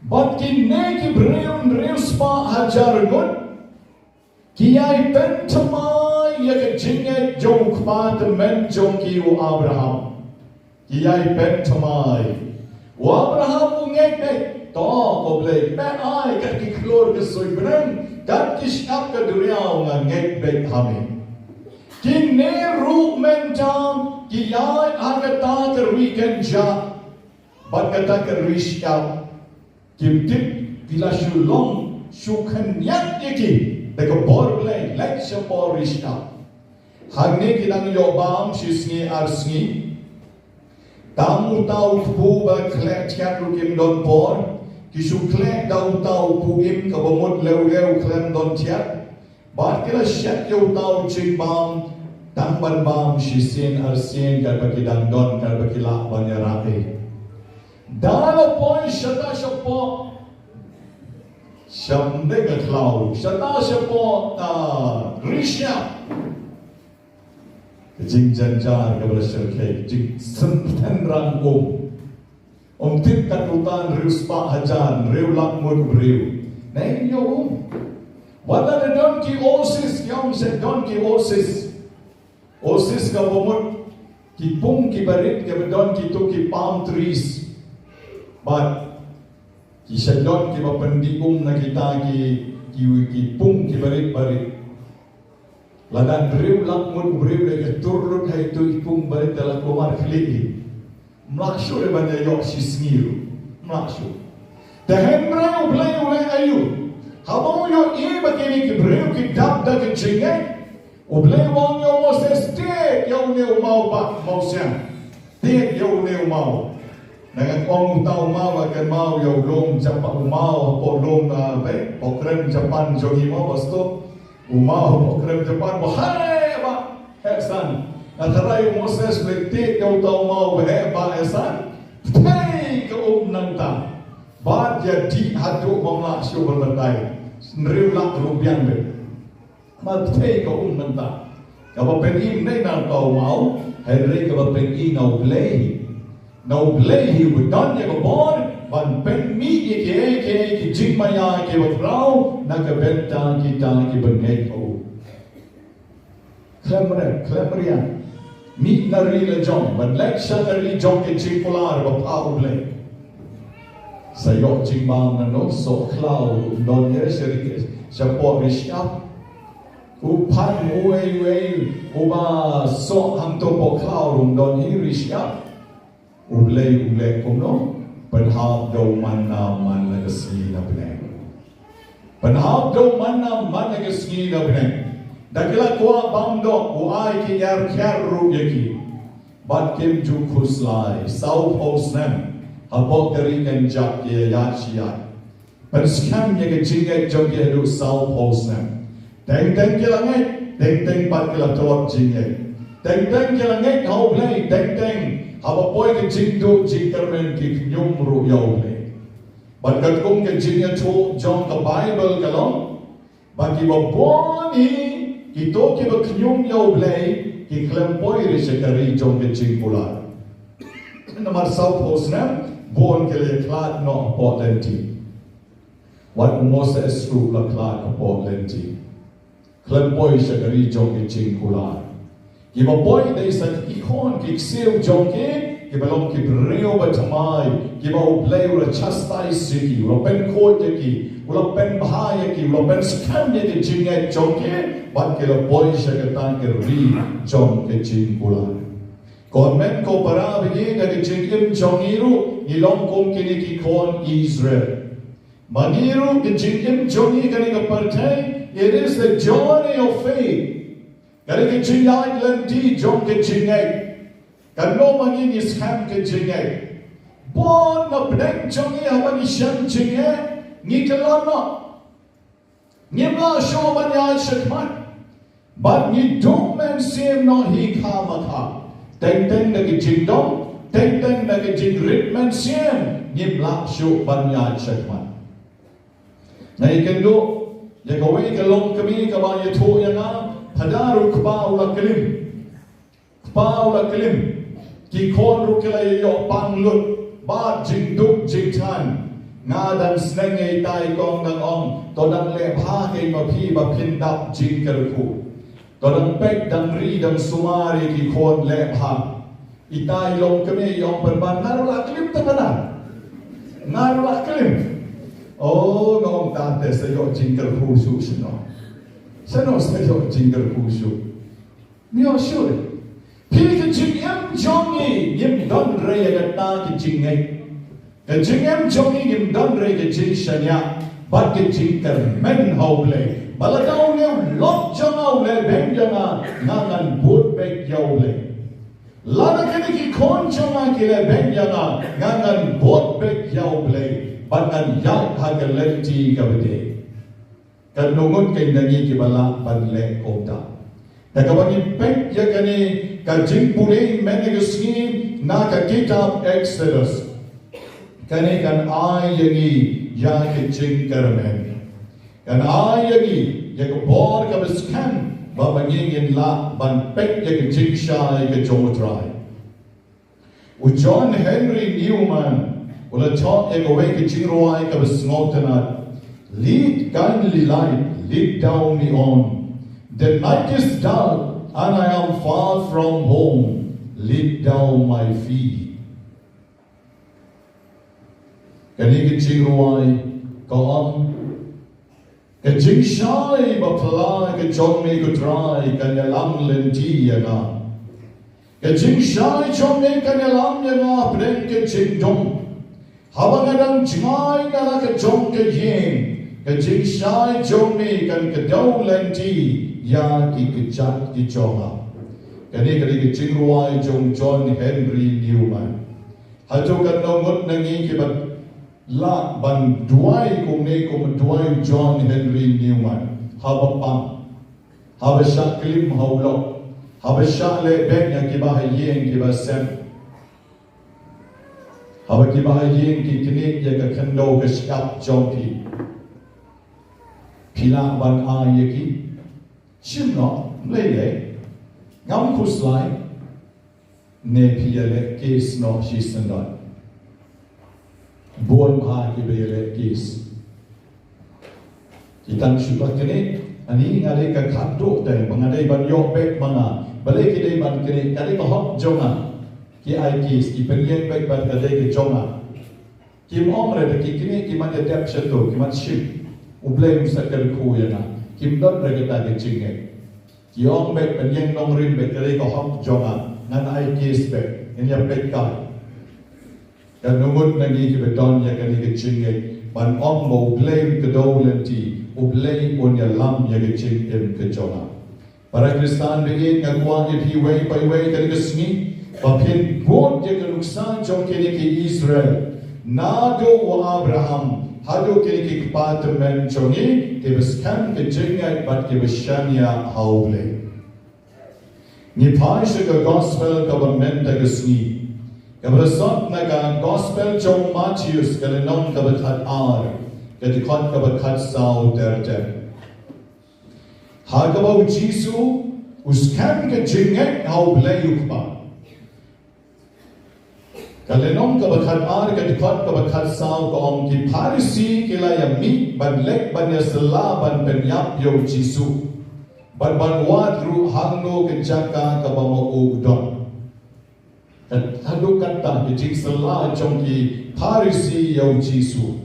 Bad kine ki briew hynriew spah hajar ngut, ki ïai pynthymmai ïa ka jingngeit jong u kpa tymmen jong ki u Abraham. Ki ïai pynthymmai. U Abraham u ngeit beit. To, ko Blei, me ai kat ki khlur ka suiñ bneng, kat ki shyiap ka duriaw, nga ngeit beit ha me. Kine ruh mynta ki ïaid ha kata ka ri kynjah bad kata ka ri shyiap. Kim tip, ki la shu long shu khyndiat ïa ki da ka bor Blei, leit sha bor ri shyiap. Hangne ki dang ïoh bam shi sngi ar sngi. Tang uta u kpu ba khleh thiat ruh kim don por. Ki shu khleh da uta u kpu im kaba mut lew lew khlem don thiat. Bad ki la shet ïa uta u jingbam, tang ban bam shisien arsien katba ki dang don, katba ki lah ban ïarap. Da la poi shata shapoh, sham de ka khlaw, shata shapoh, ah, ri shyiap. Ka jingjynjar kaba la shyrkhei, jingsynphylla rang um. Ym tip kat uta hynriew spah hajar, hynriew lak ngut briew. Nai ïoh um. Wat la da don ki oasis, ki ong seh don ki oasis. Oasis kaba mut ki pung kiba rit kaba don kito ki palm trees. Bad ki seh don kiba pyndih um na kita ki, ki, ki pung kiba rit ba rit. Lada hynriew lak ngut u briew da ka tur lut ha itu i pung ba rit da la kumar khlieh hi. Mlak shuh re ban ïa ïoh shi sngi ruh. Mlak shuh. Te hynrei u Blei u leh aïu? Haba u ïohi ba kine ki briew ki dap da ka jingngeit, u Blei u ong ïa u Moses, tied ïa une u maw ba maw siang. Tied ïa une u maw. Nangta ong uta u maw, ka maw ïa u lum japan, u maw hapoh lum, ah, ba, hapoh krem japan jong ngi maw ba sdang. U maw hapoh krem japan ba heh ba heh san. Nga tharai u Moses u leit tied ïa uta u maw ba heh ba heh san. Pynthei ka um nangta. Bad ïa dih haduh ba mlak shuh ban batai. Hynriew lak ruh biang beit. Bad pynthei ka um nangta. Kaba pyni ym dei na uta u maw, hynrei kaba pyni na u Blei. Na u Blei hi uba don ïa ka bor ban pynmih ïa kiei kiei ki jingmaïa kiba khraw na ka bynta kita kiba ngeit ha u. Khlem rep, khlem riang. Mih na ri la jong, ban leit sha ka ri jong ka jingkular ba phah u Blei. Sa ïoh jingbam nano, soh khlaw, don ïa sha ri, shapoh ri shyiap. U phan uei uei uba soh hangto poh khlaw ruh don hi ri shyiap. U Blei u leh kumno? Pynhap da u manna man la ka sngi na bneng. Pynhap da u manna man la ka sngi na bneng. Da ki la kwah bam doh u ai ki ïar khiar ruh ïa ki. Bad kim ju khuslai, saw phew snem. Hapoh ka ri kynjah ki ïaid shi ïaid. Pynskhem ïa ka jingngeit jong ki haduh saw phew snem. Teng teng ki la ngeit, teng teng pat ki la tlot jingngeit. Teng teng ki la ngeit ha u Blei, teng teng haba poi ka jingduh jingkyrmen ki khñium ruh ïa u Blei. Bad katkum ka jingïathuh jong ka Baibl ka long ba kiba bun hi kito kiba khñium ïa u Blei ki khlem poi re sha ka ri jong ka jingkular. Namar saw phew snem bun ki la ïakhlad noh hapoh lynti. Wat u Moses ruh la khlad hapoh lynti. Khlem poi sha ka ri jong ka jingkular. Kiba poi dei sa ki khun ki ksiew jong ki, kiba long ki briew ba thymmai, kiba u Blei u la chastise ïa ki, u la pynkhuid ïa ki, u la pynbha ïa ki, u la pynskhem ïa ka jingngeit jong ki, bad ki la poi sha kata ka ri jong ka jingkular. Ko hynmen ko para ba ïeit, da ka jingim jong ngi ruh ngi long kum kine ki khun Israel. Ma ngi ruh ka jingim jong ngi kane ka pyrthei, it is the journey of faith. Kane ka jingïaid lynti jong ka jingngeit. Kano ma ngi ngi skhem ka jingngeit. Bun na pdeng jong ngi haba ngi shem jingngeit ngi kylla noh. Ngim lah shuh ban ïaid shakhmat. Bad ngi duh mynsiem noh hi kha ma kha. Teng teng da ka jingdom, Teng teng na ka jingrit mynsiem ngim lah shuh ban ïaid shakhmat. Nga ïakynduh ïa kawei ka longkmie kaba ïathuh ïa nga, phadar u kpa u la klim. Kpa u la klim. Ki khun ruh ki la ïoh pang lut bad jingduk jingthan. Nga dang sneng ïa itai kong, dang ong, to dang leh bha kein ma phi ba phin dap jingkyrkhu. To dang peit dang ri dang sumar ïa ki khun, leh bha. Itai longkmie i ong pynban, nga ruh la klim te pynban. Nga ruh la klim. Oh, nga ong, tang te sa ïoh jingkyrkhu shuh shano. Shano sa ïoh jingkyrkhu shuh. Myo shuh. Phi, ka jingim jong ngi ngim don re ïa kata ka jingngeit. Ka jingim jong ngi ngim don re ka jingshaniah bad ka jingkyrmen ha U Blei. Ba lada une u lok jong nga u leh beiñ ïa nga, nga ngan bud beit ïa U Blei. Lada kine ki khun jong nga ki leh beiñ ïa nga, nga ngan bud beit ïa U Blei bad ngan ïaid ha ka lynti kaba dei. Kan nongut kein na ngi kiba lah ban leh kumta. Da kaba ngi peit ïa kane ka jingpule mynne ka sngi na ka kitab Exodus, kane kan ai ïa ngi ïa ka jingkyrmen. Kan ai ïa ngi ïa ka bor kaba skhem ba ma ngi ngin lah ban peit ïa ka jingshai ka jong U Trai. U John Henry Newman u la thoh ïa kawei ka jingrwai kaba sngewtynnat. Lid kan lilaid, lid daw mi on. The night is dark and I am far from home. Lid daw my feet. Kane ka jingrwai ka ong, ka jingshai ba phylla ka jong me ko Trai kan ïalam lynti ïa nga. Ka jingshai jong me kan ïalam ïa nga hapdeng ka jingdum. Haba nga dang jngai na la ka jong ka ïing, ka jingshai jong me kan kdew lynti ïa ki kjat ki jong nga. Kane ka dei ka jingrwai jong John Henry Newman. Hato kan nongut na ngi kiba lah ban duwai kumne kum duwai John Henry Newman? Haba pang, haba shah klim ha u lok, haba shah leh beiñ ïa kiba ha ïing kiba sem, haba kiba ha ïing ki knieh ïa ka khyndew ka shyiap jong phi, phi lah ban ai ïa ki? Shim noh, ym lei lei. Ngam khuslai. Ne phi ïaleh case noh shisyndon? Bun bha kiba ïaleh case. Ki tang shu ba knieh, ani nga dei ka khatduh te ba nga dei ban ïoh beit ma nga. Balei ki dei ban knieh? Ka dei ka hok jong nga. Ki ai case, ki pynïeng beit ba ka dei ka jong nga. Kim ong re ba ki knieh, kim ïa dep shato, kim ïa shim. U Blei um sa kyrkhu ïa nga. Kim don re kata ka jingngeit. Ki ong beit, pynïeng nongrim beit, ka dei ka hok jong nga, ngan ai case beit, ngan ïa peit kai. Kan nongut na ngi kiba don ïa kane ka jingngeit ban ong ba U Blei un kdew lynti, U Blei un ïalam ïa ka jingim ka jong nga. Para Khristan baieit, nga kwah ïa phi iwei pa iwei kane ka sngi ba phin bud ïa ka nuksa jong kine ki Israel, naduh u Abraham haduh kine ki kpa tymmen jong ngi kiba skhem ka jingngeit bad kiba shaniah ha U Blei. Ngi phai sha ka gospel kaba mynta ka sngi, kaba la sot na ka gospel jong u Mathaios, ka lynnong kaba khatar, ka dkhot kaba khatsaw ter ter. Ha kaba u Jisu u skhem ka jingngeit ha U Blei u Kpa. Ka lynnong kaba khatar, ka dkhot kaba khatsaw ka ong, ki Pharisi ki la ïa mih ban leit ban ïasylla ban pynïap ïa u Jisu, ban ban wad ruh hangno ka jaka kaba ma u u don. Haduh katta ki jingsylla jong ki Pharisi ïa u Jisu.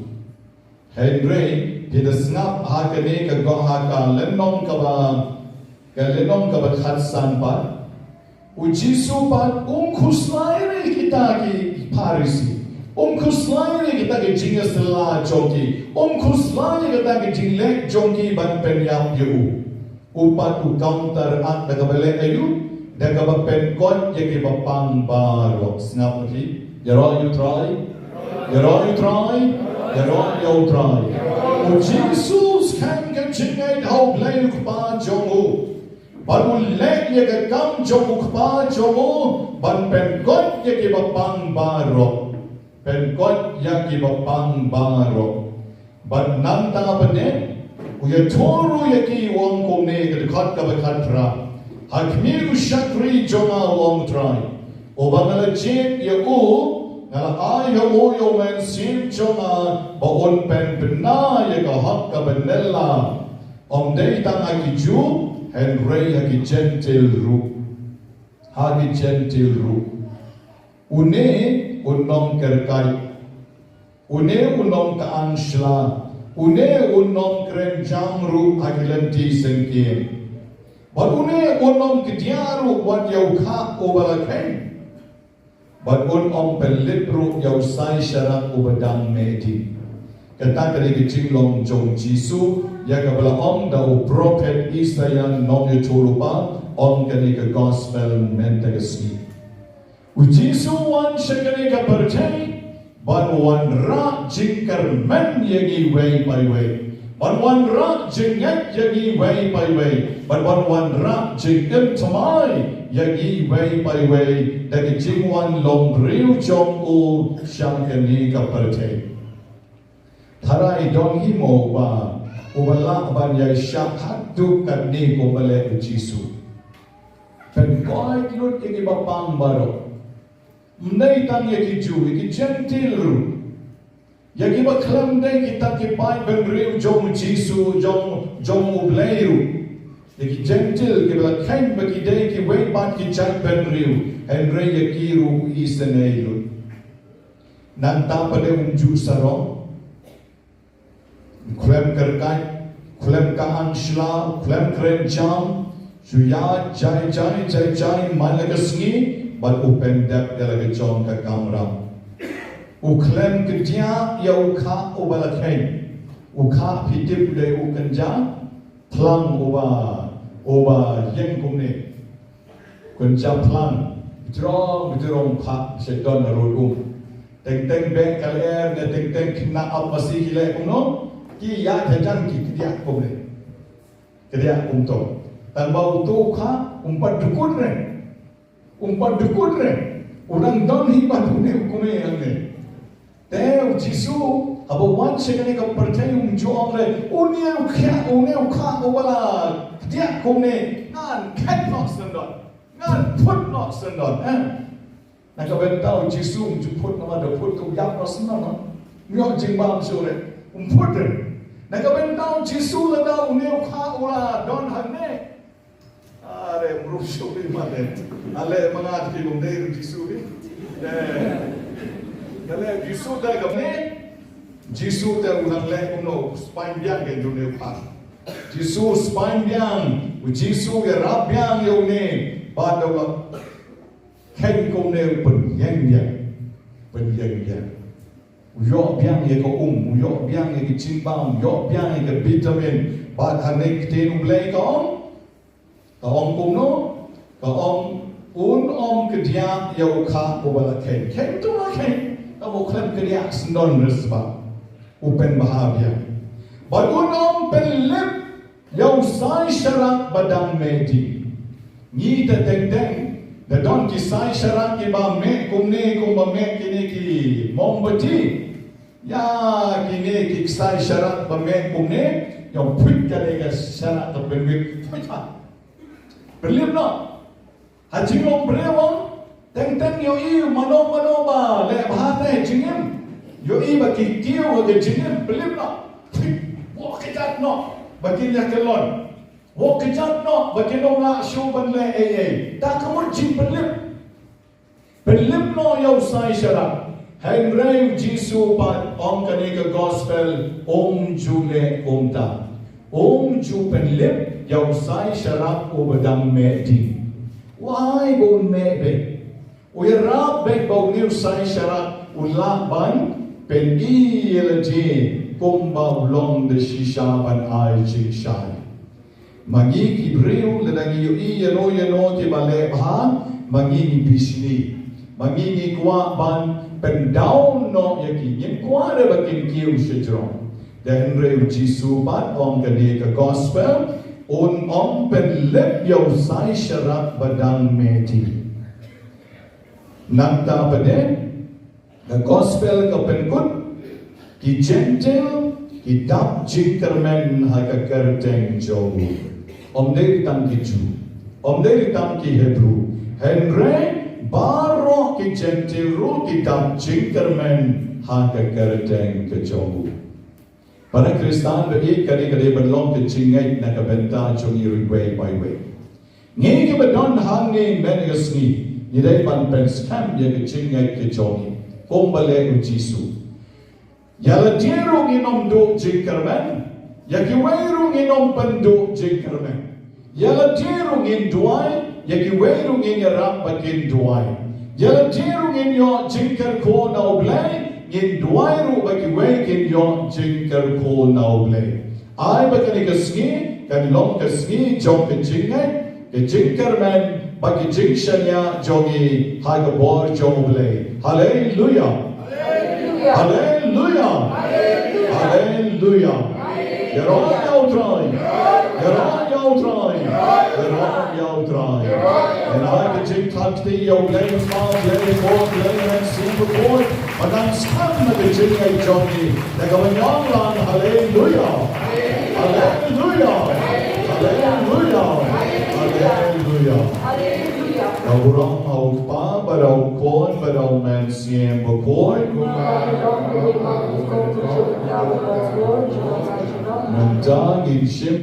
Hynrei phi da sngap ha kane ka gospel, ka lynnong kaba, ka lynnong kaba khatsan pat, u Jisu pat um khuslai re kita ki Pharisi, um khuslai re kita ki jingïasylla jong ki, um khuslai re kita ki jingleh jong ki ban pynïap ïa u. U pat u counter act da kaba leh aïu? Da kaba pynkoit ïa kiba pang baroh. Sngap ma phi. Ïaroh ïa u Trai. Ïaroh ïa u Trai. Ïaroh ïa u Trai. U Jisu u skhem ka jingngeit ha U Blei u Kpa jong u. Bad u leh ïa ka kam jong u Kpa jong u ban pynkoit ïa kiba pang baroh. Pynkoit ïa kiba pang baroh. Bad nangta pat de u ïathuh ruh ïa ki, u ong kumne, ka dkhot kaba khatphra: Ha khmih u shakri jong nga, u ong Trai, uba nga la jied ïa u, nga la ai ha u ïa u mynsiem jong nga ba un pynbna ïa ka hok kaba nylla, ym dei tang ha ki Jiw hynrei ha ki Jentil ruh. Ha ki Jentil ruh. Une u nongkyrkait, une u nongkyrshan, une u nongkren jam ruh ha ki lynti syngkien. Bad une u nongkdiah ruh wat ïa u khah uba la kheiñ. Bad un ym pynlip ruh ïa u sai sharak uba dang meh ding. Kata ka dei ka jinglong jong u Jisu ïa kaba la ong da u prophet Isaiah nongïathuhlypa, ong kane ka gospel mynta ka sngi. U Jisu u wan sha kane ka pyrthei ban wanrah jingkyrmen ïa ngi iwei pa iwei, ban wanrah jingngeit ïa ngi iwei pa iwei, bad ban wanrah jingim thymmai ïa ngi iwei pa iwei da ka jingwan long briew jong u sha kane ka pyrthei. Tharai don hi mo uba, uba lah ban ïaishah haduh katne kumba leh u Jisu. Pynkoit lut ïa kiba pang baroh. Ym dei tang ïa ki Jiw, ïa ki Jentil ruh. Ïa kiba khlem dei kita ki paid bynriew jong u Jisu, jong, jong U Blei ruh. Ïa ki Jentil kiba la kheiñ ba ki dei kiwei pat ki jait bynriew. Hynrei ïa ki ruh u isynei lut. Nangta pat de um ju sarong. Khlem kyrkait, khlem kyrshan, khlem kren jam, shu ïaid jai jai jai jai man la ka sngi, bad u pyndep ïa la ka jong ka kamram. U khlem kdiah ïa u khah uba la kheiñ. U khah phi tip u dei u kynja phlang uba, uba ïeng kumne. Kynja phlang, bjrong bjrong phah sha don na rud um. Teng teng beh ka lyer ne teng teng khynnah ap masi ki leh kumno? Ki ïaid hajan ki kdiah kumne. Kdiah kumto. Tang ba uto u khah um pat dkut re. Um pat dkut re. U dang don hi bad une u kmie hangne. Te u Jisu haba wan sha kane ka pyrthei um ju ong re, une u khah, une u khah uba la kdiah kumne, ngan khet noh syndon. Ngan phut noh syndon, eh. Na ka bynta u Jisu um ju phut, namar da phut u ïap noh syndon, no. Ïoh jingbam shuh re. Um phut re. Na ka bynta u Jisu lada une u khah u la don hangne. Are mrup shuh ri mane. Ale mangat ki lum dei Jisu ri. Eh. Kale Jisu te ka ne. Jisu te u nang leh kumno, spine biang ke june u khah. Jisu spine biang, u Jisu ïarap biang ïa une. Bad u la kheiñ kumne u pynïeng biang. Pynïeng biang. U ïoh biang ïa ka um, u ïoh biang ïa ka jingbam, u ïoh biang ïa ka vitamin. Bad ha ne ktien U Blei ka ong. Ka ong kumno, ka ong un ym kdiah ïa u khah uba la kheiñ. Kheiñ to la kheiñ, tangba u khlem kdiah syndon re sbah u pynbha biang. Bad un ym pynlip ïa u sai sharak ba dang meh ding. Ngi te teng teng, da don ki sai sharak kiba meh kumne kumba meh kine ki mombati. Ïa kine ki sai sharak ba meh kumne, ïa phuit kane ka sharak ka pynwit, phuit ha. Pynlip noh. Ha jinglong briew ong, teng teng ïohi mano mano ba leh bha te ha jingim. Ïohi ba ki kiew ha ka jingim, pynlip noh. Pynlip, wok kjat noh ba kin ïa kyllon. Wok kjat noh ba kin ym lah shuh ban leh ei ei. Ta ka mut jingpynlip. Pynlip noh ïa u sai sharak. Hynrei u Jisu pat ong kane ka gospel, um ju leh kumta. Um ju pynlip ïa u sai sharak uba dang meh ding. U ai ba un meh beit. U ïarap beit ba une u sai sharak un lah ban pyni ïa lade kumba u long da shisha ban ai jingshai. Ma ngi ki briew lada ngi ïohi ïano ïano kiba leh bha, ma ngi ngi bishni. Ma ngi ngi kwah ban pyndown noh ïa ki, ngim kwah re ba kin kiew shajrong. Te hynrei u Jisu pat ong kane ka gospel, Un ym pynlip ïa u sai sharab ba dang meti. Nangta pat de, ka gospel ka pynkut, ki Jentil ki dap jingkyrmen ha ka kyrteng jong u. Ym dei tang ki Jiw, ym dei tang ki Hebru, hynrei baroh ki Jentil ruh ki dap jingkyrmen ha ka kyrteng ka jong u. Para Khristan ba ïeit, kane ka dei ban long ka jingngeit na ka bynta jong ngi ruh iwei pa iwei. Ngi kiba don hangne mynne ka sngi, ngi dei ban pynskhem ïa ka jingngeit ka jong ngi kumba leh u Jisu. Ïa lade ruh ngin ym duh jingkyrmen, ïa kiwei ruh ngin ym pynduh jingkyrmen. Ïa lade ruh ngin duwai, ïa kiwei ruh ngin ïarap ba kin duwai. Ïa lade ruh ngin ïoh jingkyrkhu na U Blei, ngin duwai ruh ba kiwei kin ïoh jingkyrkhu na U Blei. Ai ba kane ka sngi kan long ka sngi jong ka jingngeit, ka jingkyrmen bad ka jingshaniah jong ngi ha ka bor jong U Blei. Haleluya. Haleluya. Haleluya. Ïaroh ïa U Trai. Ïaroh ïa U Trai. Ïaroh ïa U Trai. Ngi ai ka jingthap kti ïa U Blei Kpa, Blei Khun, Blei Mynsiem Bakhuid. Ba nang skhem na ka jingngeit jong ngi. Da kaba ngi ong lang, haleluya. Haleluya. Haleluya. Haleluya. Ka burom ha U Kpa bad ha U Khun bad ha U Mynsiem Bakhuid. Mynta ngin shim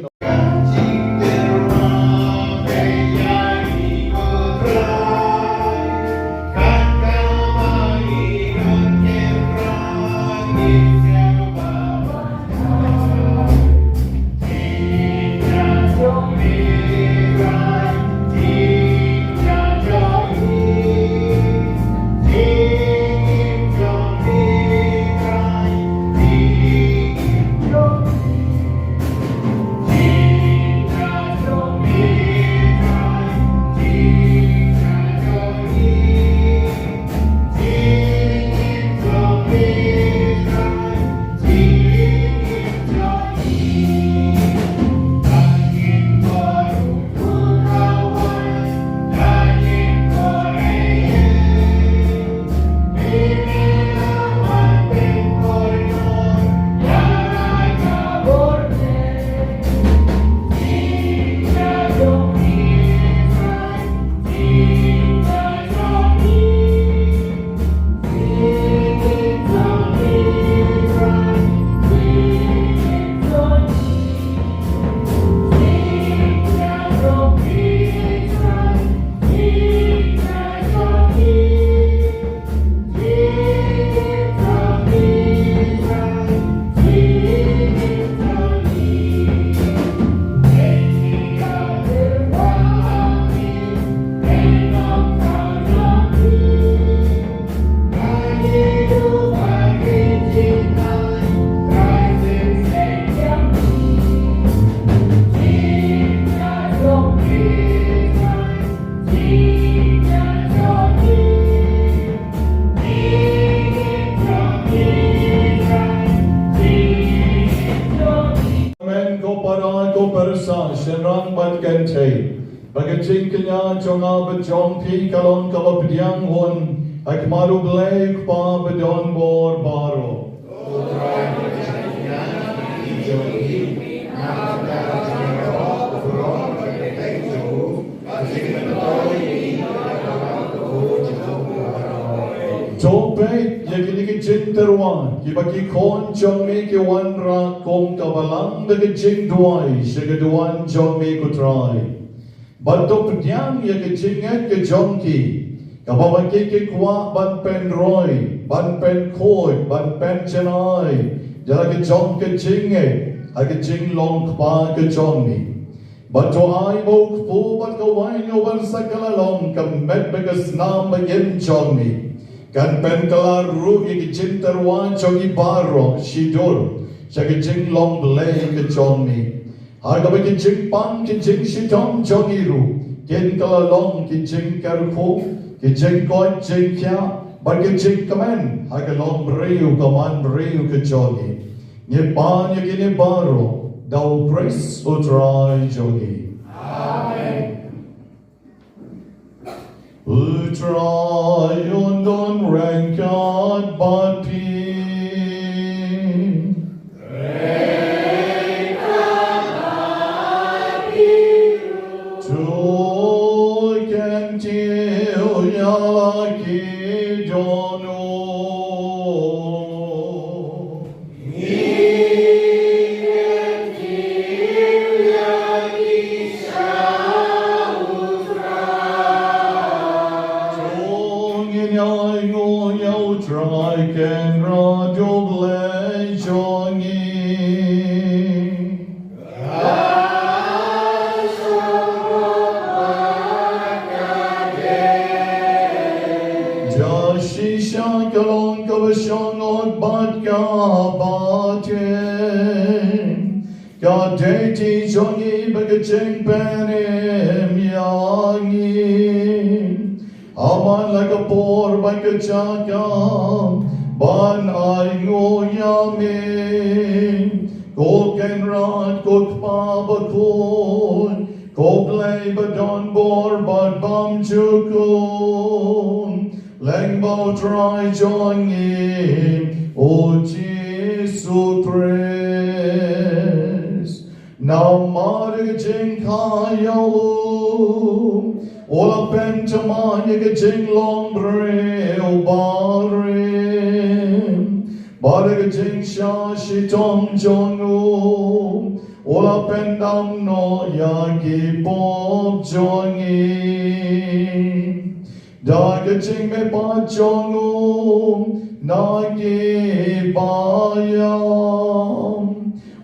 Amen. Ko para, ko pyrsa, shynrang bad kynthei, ba ka jingkñia jong nga bad jong phi ka long kaba pdiang hun ha khmat U Blei Kpa badonbor baroh. To peit ïa kine ki jingtyrwa kiba ki khun jong me ki wanrah kum ka balang da ka jingduwai sha ka duwan jong me, ko Trai. Bad to pdiang ïa ka jingngeit ka jong ki, kaba ma ki ki kwah ban pynroi, ban pynkhuid, ban pynjanai da la ka jong ka jingngeit ha ka jinglong kpa ka jong me. Bad to ai ba u kpu bad ka waiñ uban sa kylla long ka met bad ka snam ba im jong me kan pynkylla ruh ïa ki jingtyrwa jong ngi baroh shidur sha ka jinglong Blei ka jong me. Ha kaba ki jingpang ki jingshitom jong ngi ruh kin kylla long ki jingkyrkhu, ki jingkoit jingkhiah bad ki jingkmen ha ka longbriew ka manbriew ka jong ngi. Ngi pan ïa kine baroh Da u Khrist u Trai jong ngi. Amen. U Trai un don ryngkat bad phi. To kyntiew ïa la ki dohnud. To ngin ïa ainguh ïa u Trai Kynrad u Blei jong ngi. Shisha ka long kaba shong bad kaba teng, ka duty jong ngi bad ka jingpynim ïa ngi. Aman la ka por bad ka jaka ban ainguh ïa me, ko Kynrad, ko Kpa bakhuid, ko Blei badonbor bad bymjukut, lyngba u Trai jong ngi u Jisu Khrist. Namar ka jingkha ïa u, u la pynthymmai ïa ka jinglong briew barim, bad ka jingshah shitom jong u, u la pyndam noh ïa ki pop jong ngi. Da ka jingmihpat jong u na ki baïam,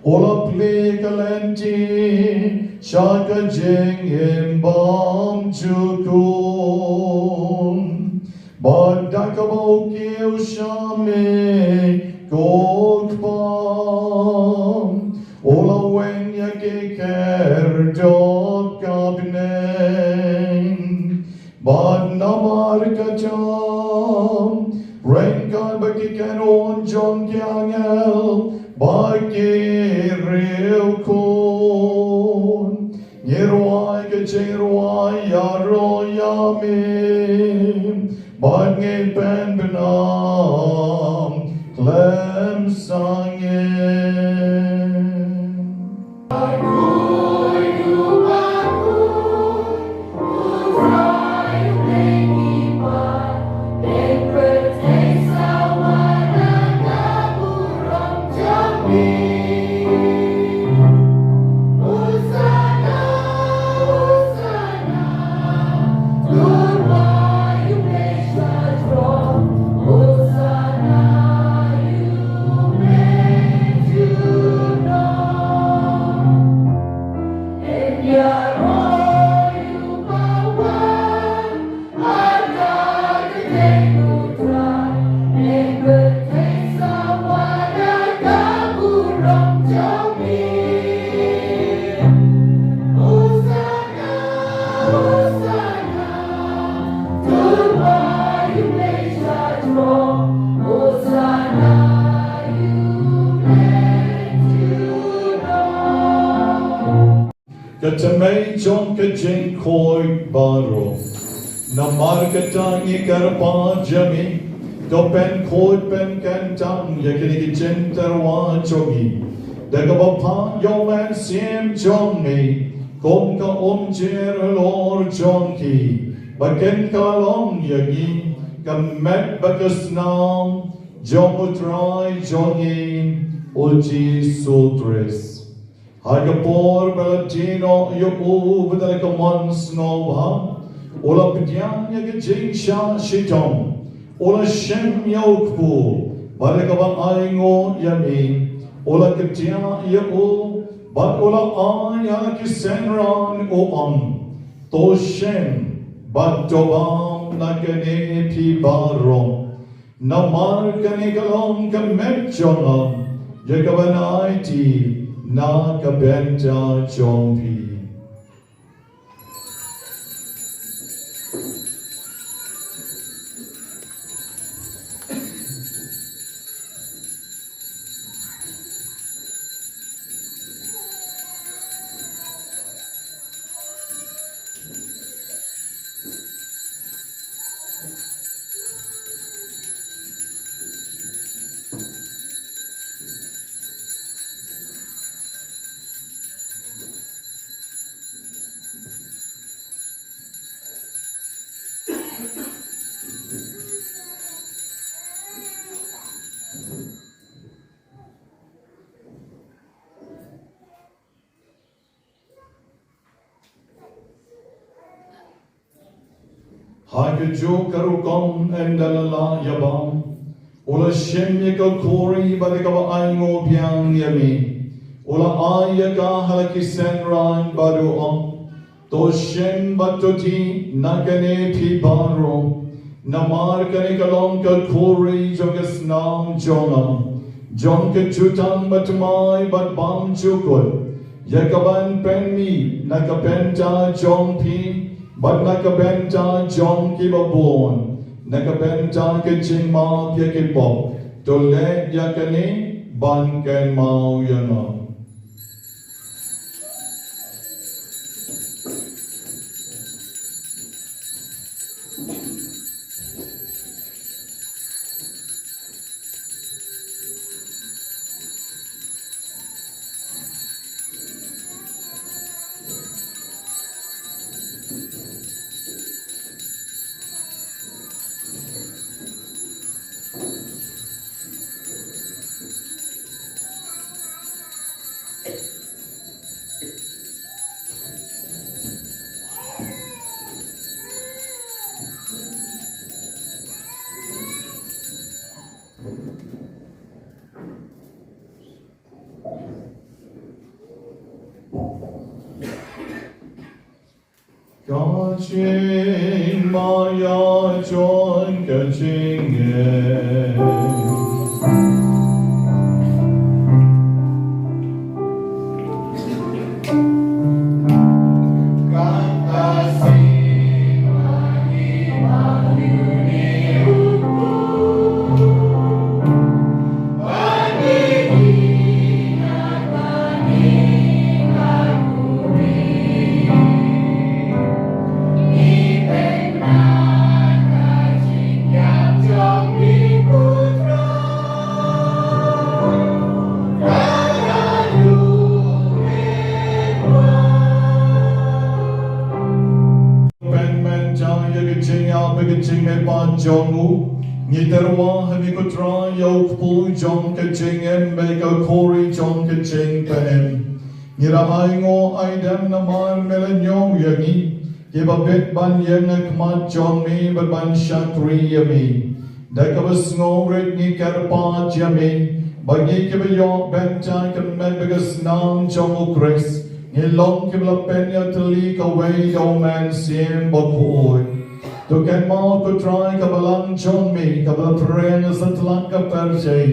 u la plie ka lynti sha ka jingim bymjukut. Bad da kaba u kiew sha me ko Kpa, u la weng ïa ki khyrdop ka bneng. Bad namar kata, ryngkat bad ki kynhun jong ki angel bad ki riewkhuid, ngi rwai ka jingrwai ïaroh ïa me, bad ngi pynbnam khlem sangeh. Ka tymmen jong ka jingkhuid baroh. Namar kata ngi kyrpad ïa me, to pynkhuid pynkyntang ïa kine ki jingtyrwa jong ngi, da kaba phah ïa u Mynsiem jong me kum ka umjir halor jong ki, ba kin kylla long ïa ngi ka met bad ka snam jong u Trai jong ngi u Jisu Khrist. Ha ka por ba la die noh ïa u bad da la ka mon sngewbha, u la pdiang ïa ka jingshah shitom, u la shem ïa u kpu, bad da kaba ainguh ïa me, u la kdiah ïa u, bad u la ai ha la ki synran u ong, to shem bad to bam na kane phi baroh. Namar kane ka long ka met jong nga, ïa kaban aiti na ka bynta jong phi. Ha kajuh ka rukom ynda la lah ïa bam, u la shim ïa ka khuri bad ïa kaba ainguh biang ïa me, u la ai ïa ka ha la ki synran bad u ong, to shim bad to dih na kane phi baroh, namar kane ka long ka khuri jong ka snam jong nga, jong ka jutang bathymmai bad bymjukut, ïa kaban pynmih na ka bynta jong phi bad na ka bynta jong kiba bun, na ka bynta ka jingmap ïa ki pop. To leh ïa kane ban kynmaw ïa nga. Ka jingmaïa jong ka jingim. Pynmynta ïa ka jingïap bad ka jingmihpat jong u, ngi tyrwa ha me ko Trai ïa u kpu jong ka jingim bad ka khuri jong ka jingpynim. Ngi la ainguh aidem namar me la ñiew ïa ngi, kiba bit ban ïeng ha khmat jong me bad ban shakri ïa me. Da kaba sngewrit ngi kyrpad ïa me, ba ngi kiba ïoh bynta ka met bad ka snam jong u Khrist, ngin long kiba la pynïatylli kawei da u Mynsiem Bakhuid. To kynmaw ko Trai ka balang jong me kaba la pyrshang ha satlak ka pyrthei,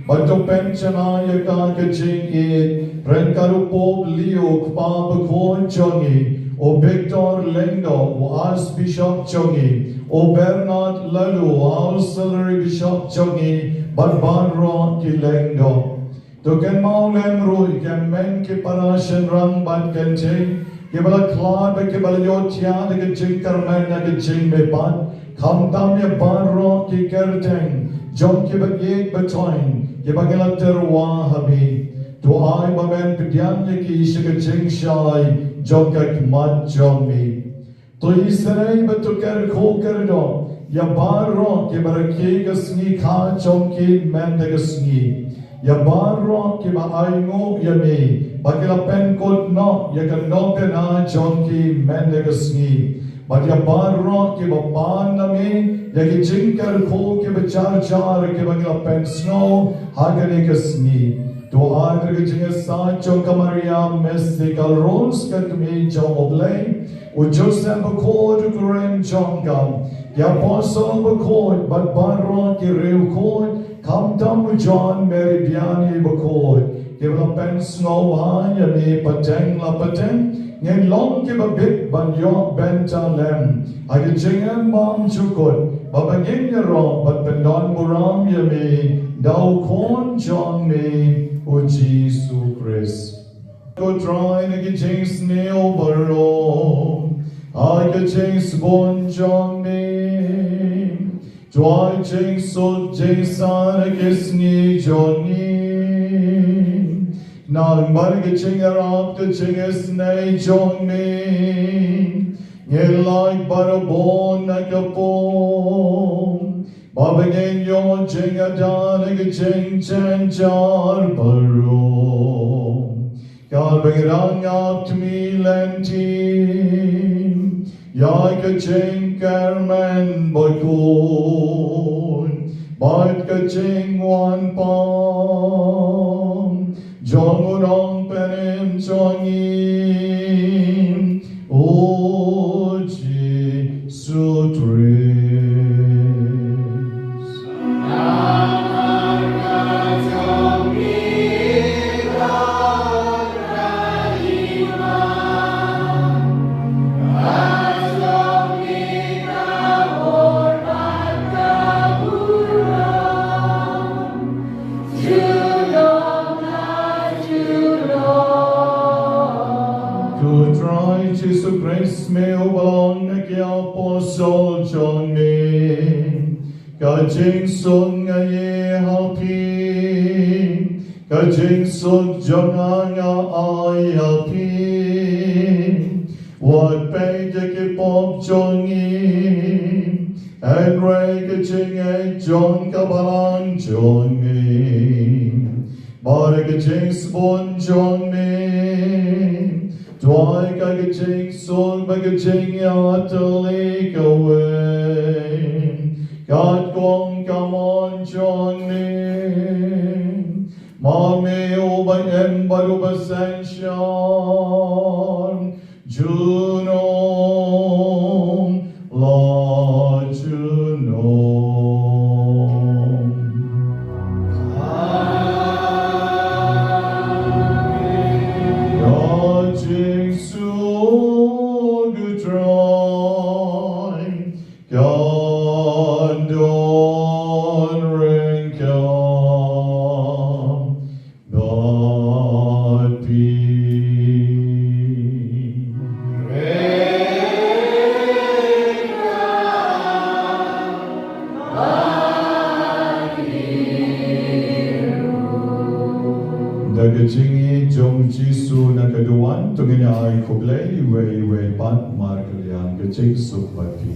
bad to pynshna ïa ka ka jingïeit ryngkat u Pope Leo, u Kpa Bakhuid jong ngi, u Victor Lyngdoh, u Archbishop jong ngi, u Bernard Laloo, u Auxiliary Bishop jong ngi, bad baroh ki Lyngdoh. To kynmaw lem ruh ïa ki hynmen ki para shynrang bad kynthei, kiba la khlad bad kiba la ïohthiah da ka jingkyrmen na ka jingmihpat, khamtam ïa baroh ki kyrteng jong kiba ïeit ba thoiñ, kiba ngi la tyrwa ha me. To ai ba men pdiang ïa ki sha ka jingshai jong ka khmat jong me. To isynei bad to kyrkhu kyrdoh ïa baroh kiba rakhe ka sngi kha jong ki mynta ka sngi, ïa baroh kiba ainguh ïa me ba ki la pynkut noh ïa ka nongkyndong jong ki mynta ka sngi, bad ïa baroh kiba pan na me ïa ki jingkyrkhu kiba jar jar kiba ngi la pynsngew ha kane ka sngi. To ai da ka jingïasaid jong ka Maria Mystical Rose, ka kmie jong U Blei, u Joseph Bakhuid u kurim jong ka, ki Apostol Bakhuid bad baroh ki riewkhuid, khamtam u John Mary Vianney Bakhuid, kiba la pynsngewbha ïa me pateng la pateng, ngin long kiba bit ban ïoh bynta lem ha ka jingim bymjukut, ba ngin ïaroh bad pyndonburom ïa me da u Khun jong me u Jisu Khrist. Ko Trai na ka jingsniew baroh, ha ka jingsbun jong me, to ai jingsuk jingsaiñ ha ki sngi jong ngi, namar ka jingïarap ka jingisynei jong me, ngin lait barabor na ka pop, ba ngin ïoh jingïada na ka jingjynjar baroh. Katba ngi dang ap tmier lynti, Ïa ka jingkyrmen bakhuid bad ka jingwan pang jong u Nongpynim jong ngi, u Jisu Khrist. Ko Trai Jisu Khrist, me uba ong ha ki apostol jong me, ka jingsuk nga ai ha phi, ka jingsuk jong nga nga ai ha phi. Wat peit ïa ki pop jong ngi, hynrei ka jingngeit jong ka balang jong me. Bad ka jingsbun jong me, duwai ka jingsuk bad ka jingïatylli kawei, katkum ka mon jong me. Ma me uba im bad uba synshar junom la junom. Ka jingsuk U Trai kan don ryngkat bad phi. Da ka jingïeit jong u Jisu na ka duwan, to ngin ai khublei iwei ïa iwei pat markylliang. Ka jingsuk bad phi.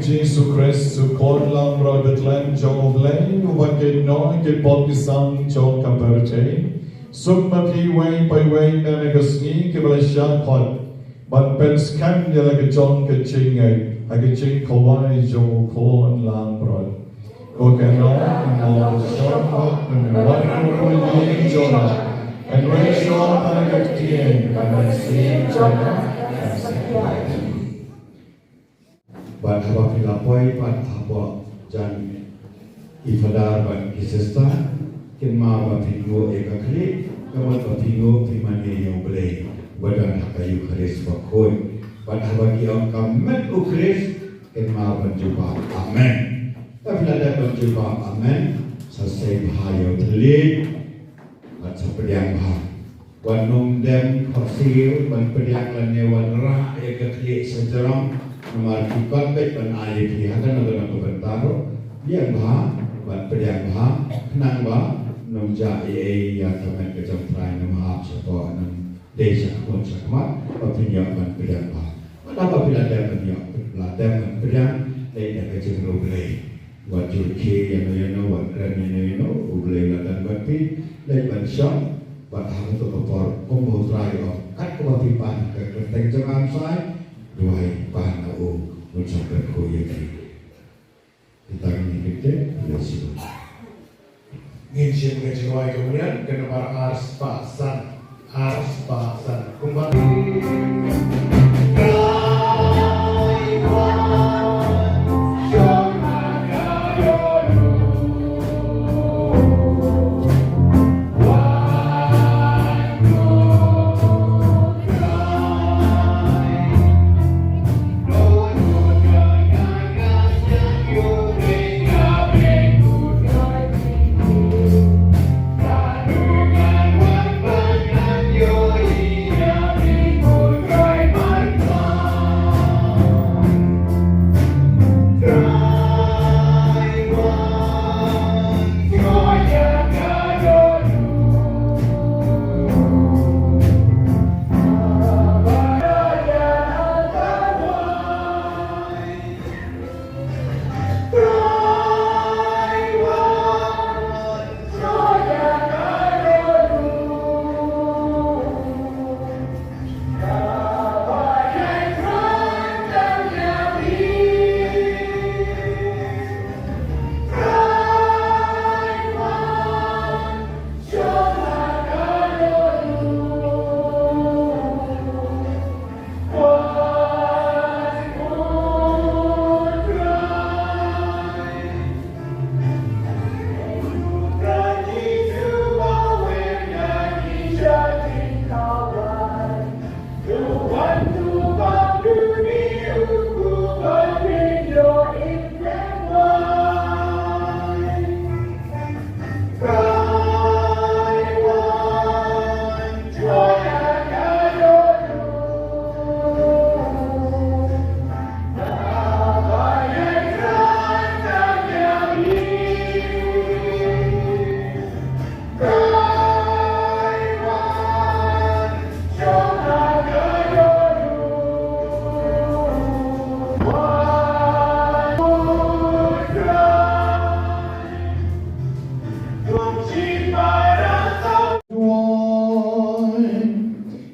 Jisu Khrist, u Khun langbrot ba khlem jong U Blei, uba kit noh ki pop ki sam jong ka pyrthei. Suk ma phi iwei pa iwei mynne ka sngi kiba la shah khot, ban pynskhem ïa la ka jong ka jingngeit ha ka jingkhawai jong u Khun langbrot. Ko Kynrad, nga la shah khot, nga la wan ha ka jingim jong nga. Hynrei shuwa ban ka ktien, ban ka ktien jong nga. Bad haba phi la poi pat hapoh jan ki phadar bad ki sister, kynmaw ba phin nguh ïa ka khlieh, kaba ba phin nguh phi mane ïa U Blei ba don ha ka Eukharist bakhuid. Bad haba ki ong ka met U Khrist, kynmaw ban jubab amen. Te phi la dep ban jubab amen, sa sei bha ïa u thylliej. Bad sa pdiang bha. Wat nym dem khohsiew ban pdiang lane wan rah ïa ka khlieh sa jrong. Namar ki kot beit ban ai ïa phi ha kano kano ka bynta ruh. Pdiang bha, ban pdiang bha, khnang ba Nym jah ei ei ïa ka met ka jong U Trai, nym hap shapoh, nym dei sha khun sha khmat ba phin ïoh ban pdiang bha. Wat haba phi la dep ban ïoh, la dep ban pdiang, leit da ka jingriewblei. Wat jur khie ïano ïano, wat kren ïano ïano, U Blei u la don bad phi, leit ban shong. Bad ha kato ka por, kumba U Trai u ong, kat kaba phi pan ha ka kyrteng jong nga, Trai, duwai pan ha u, un sa kyrkhu ïa phi. Kita ngin ïa kyntait, ïa shu. Ngin shim ka jingrwai jong u Nyan, ka nambar ar spah san, ar spah san. Kumba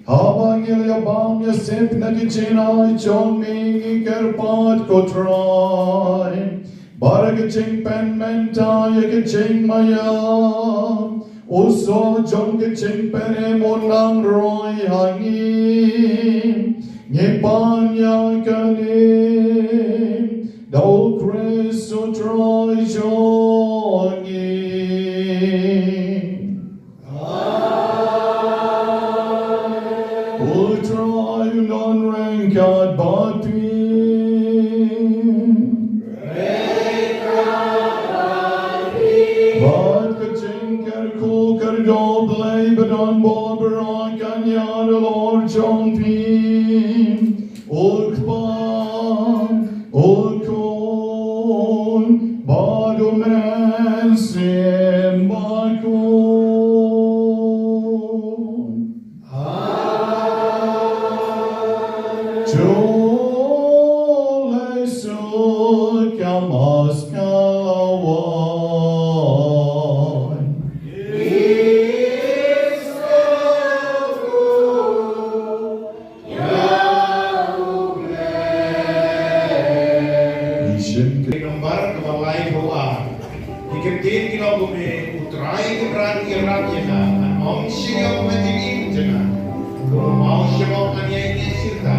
Haba ngi la ïabam ïasep na ki jingai jong ngi, ngi kyrpad ko Trai, ba da ka jingpynmynta ïa ka jingmaïa, u soh jong ka jingpynim un nang roi ha ngi. Ngi pan ïa kane da u Khrist u Trai jong ngi. U Trai un don ryngkat bad phi. Bad ka jingkyrkhu kyrdoh Blei ba don bor baroh kan ïaid halor jong phi. U Kpa, u Khun, bad u Mynsiem Bakhuid. Amen. To leit suk ïa ka Mass ka la wan. Ngi shim ka nambar kaba laiphew ar. Ki kyntien ki long kumne: U Trai Kynrad u ïarap ïa nga, ngan ym shaniah ïa ka jingim jong nga. Kumba u shyrkhei, ngan ïaineh shisha.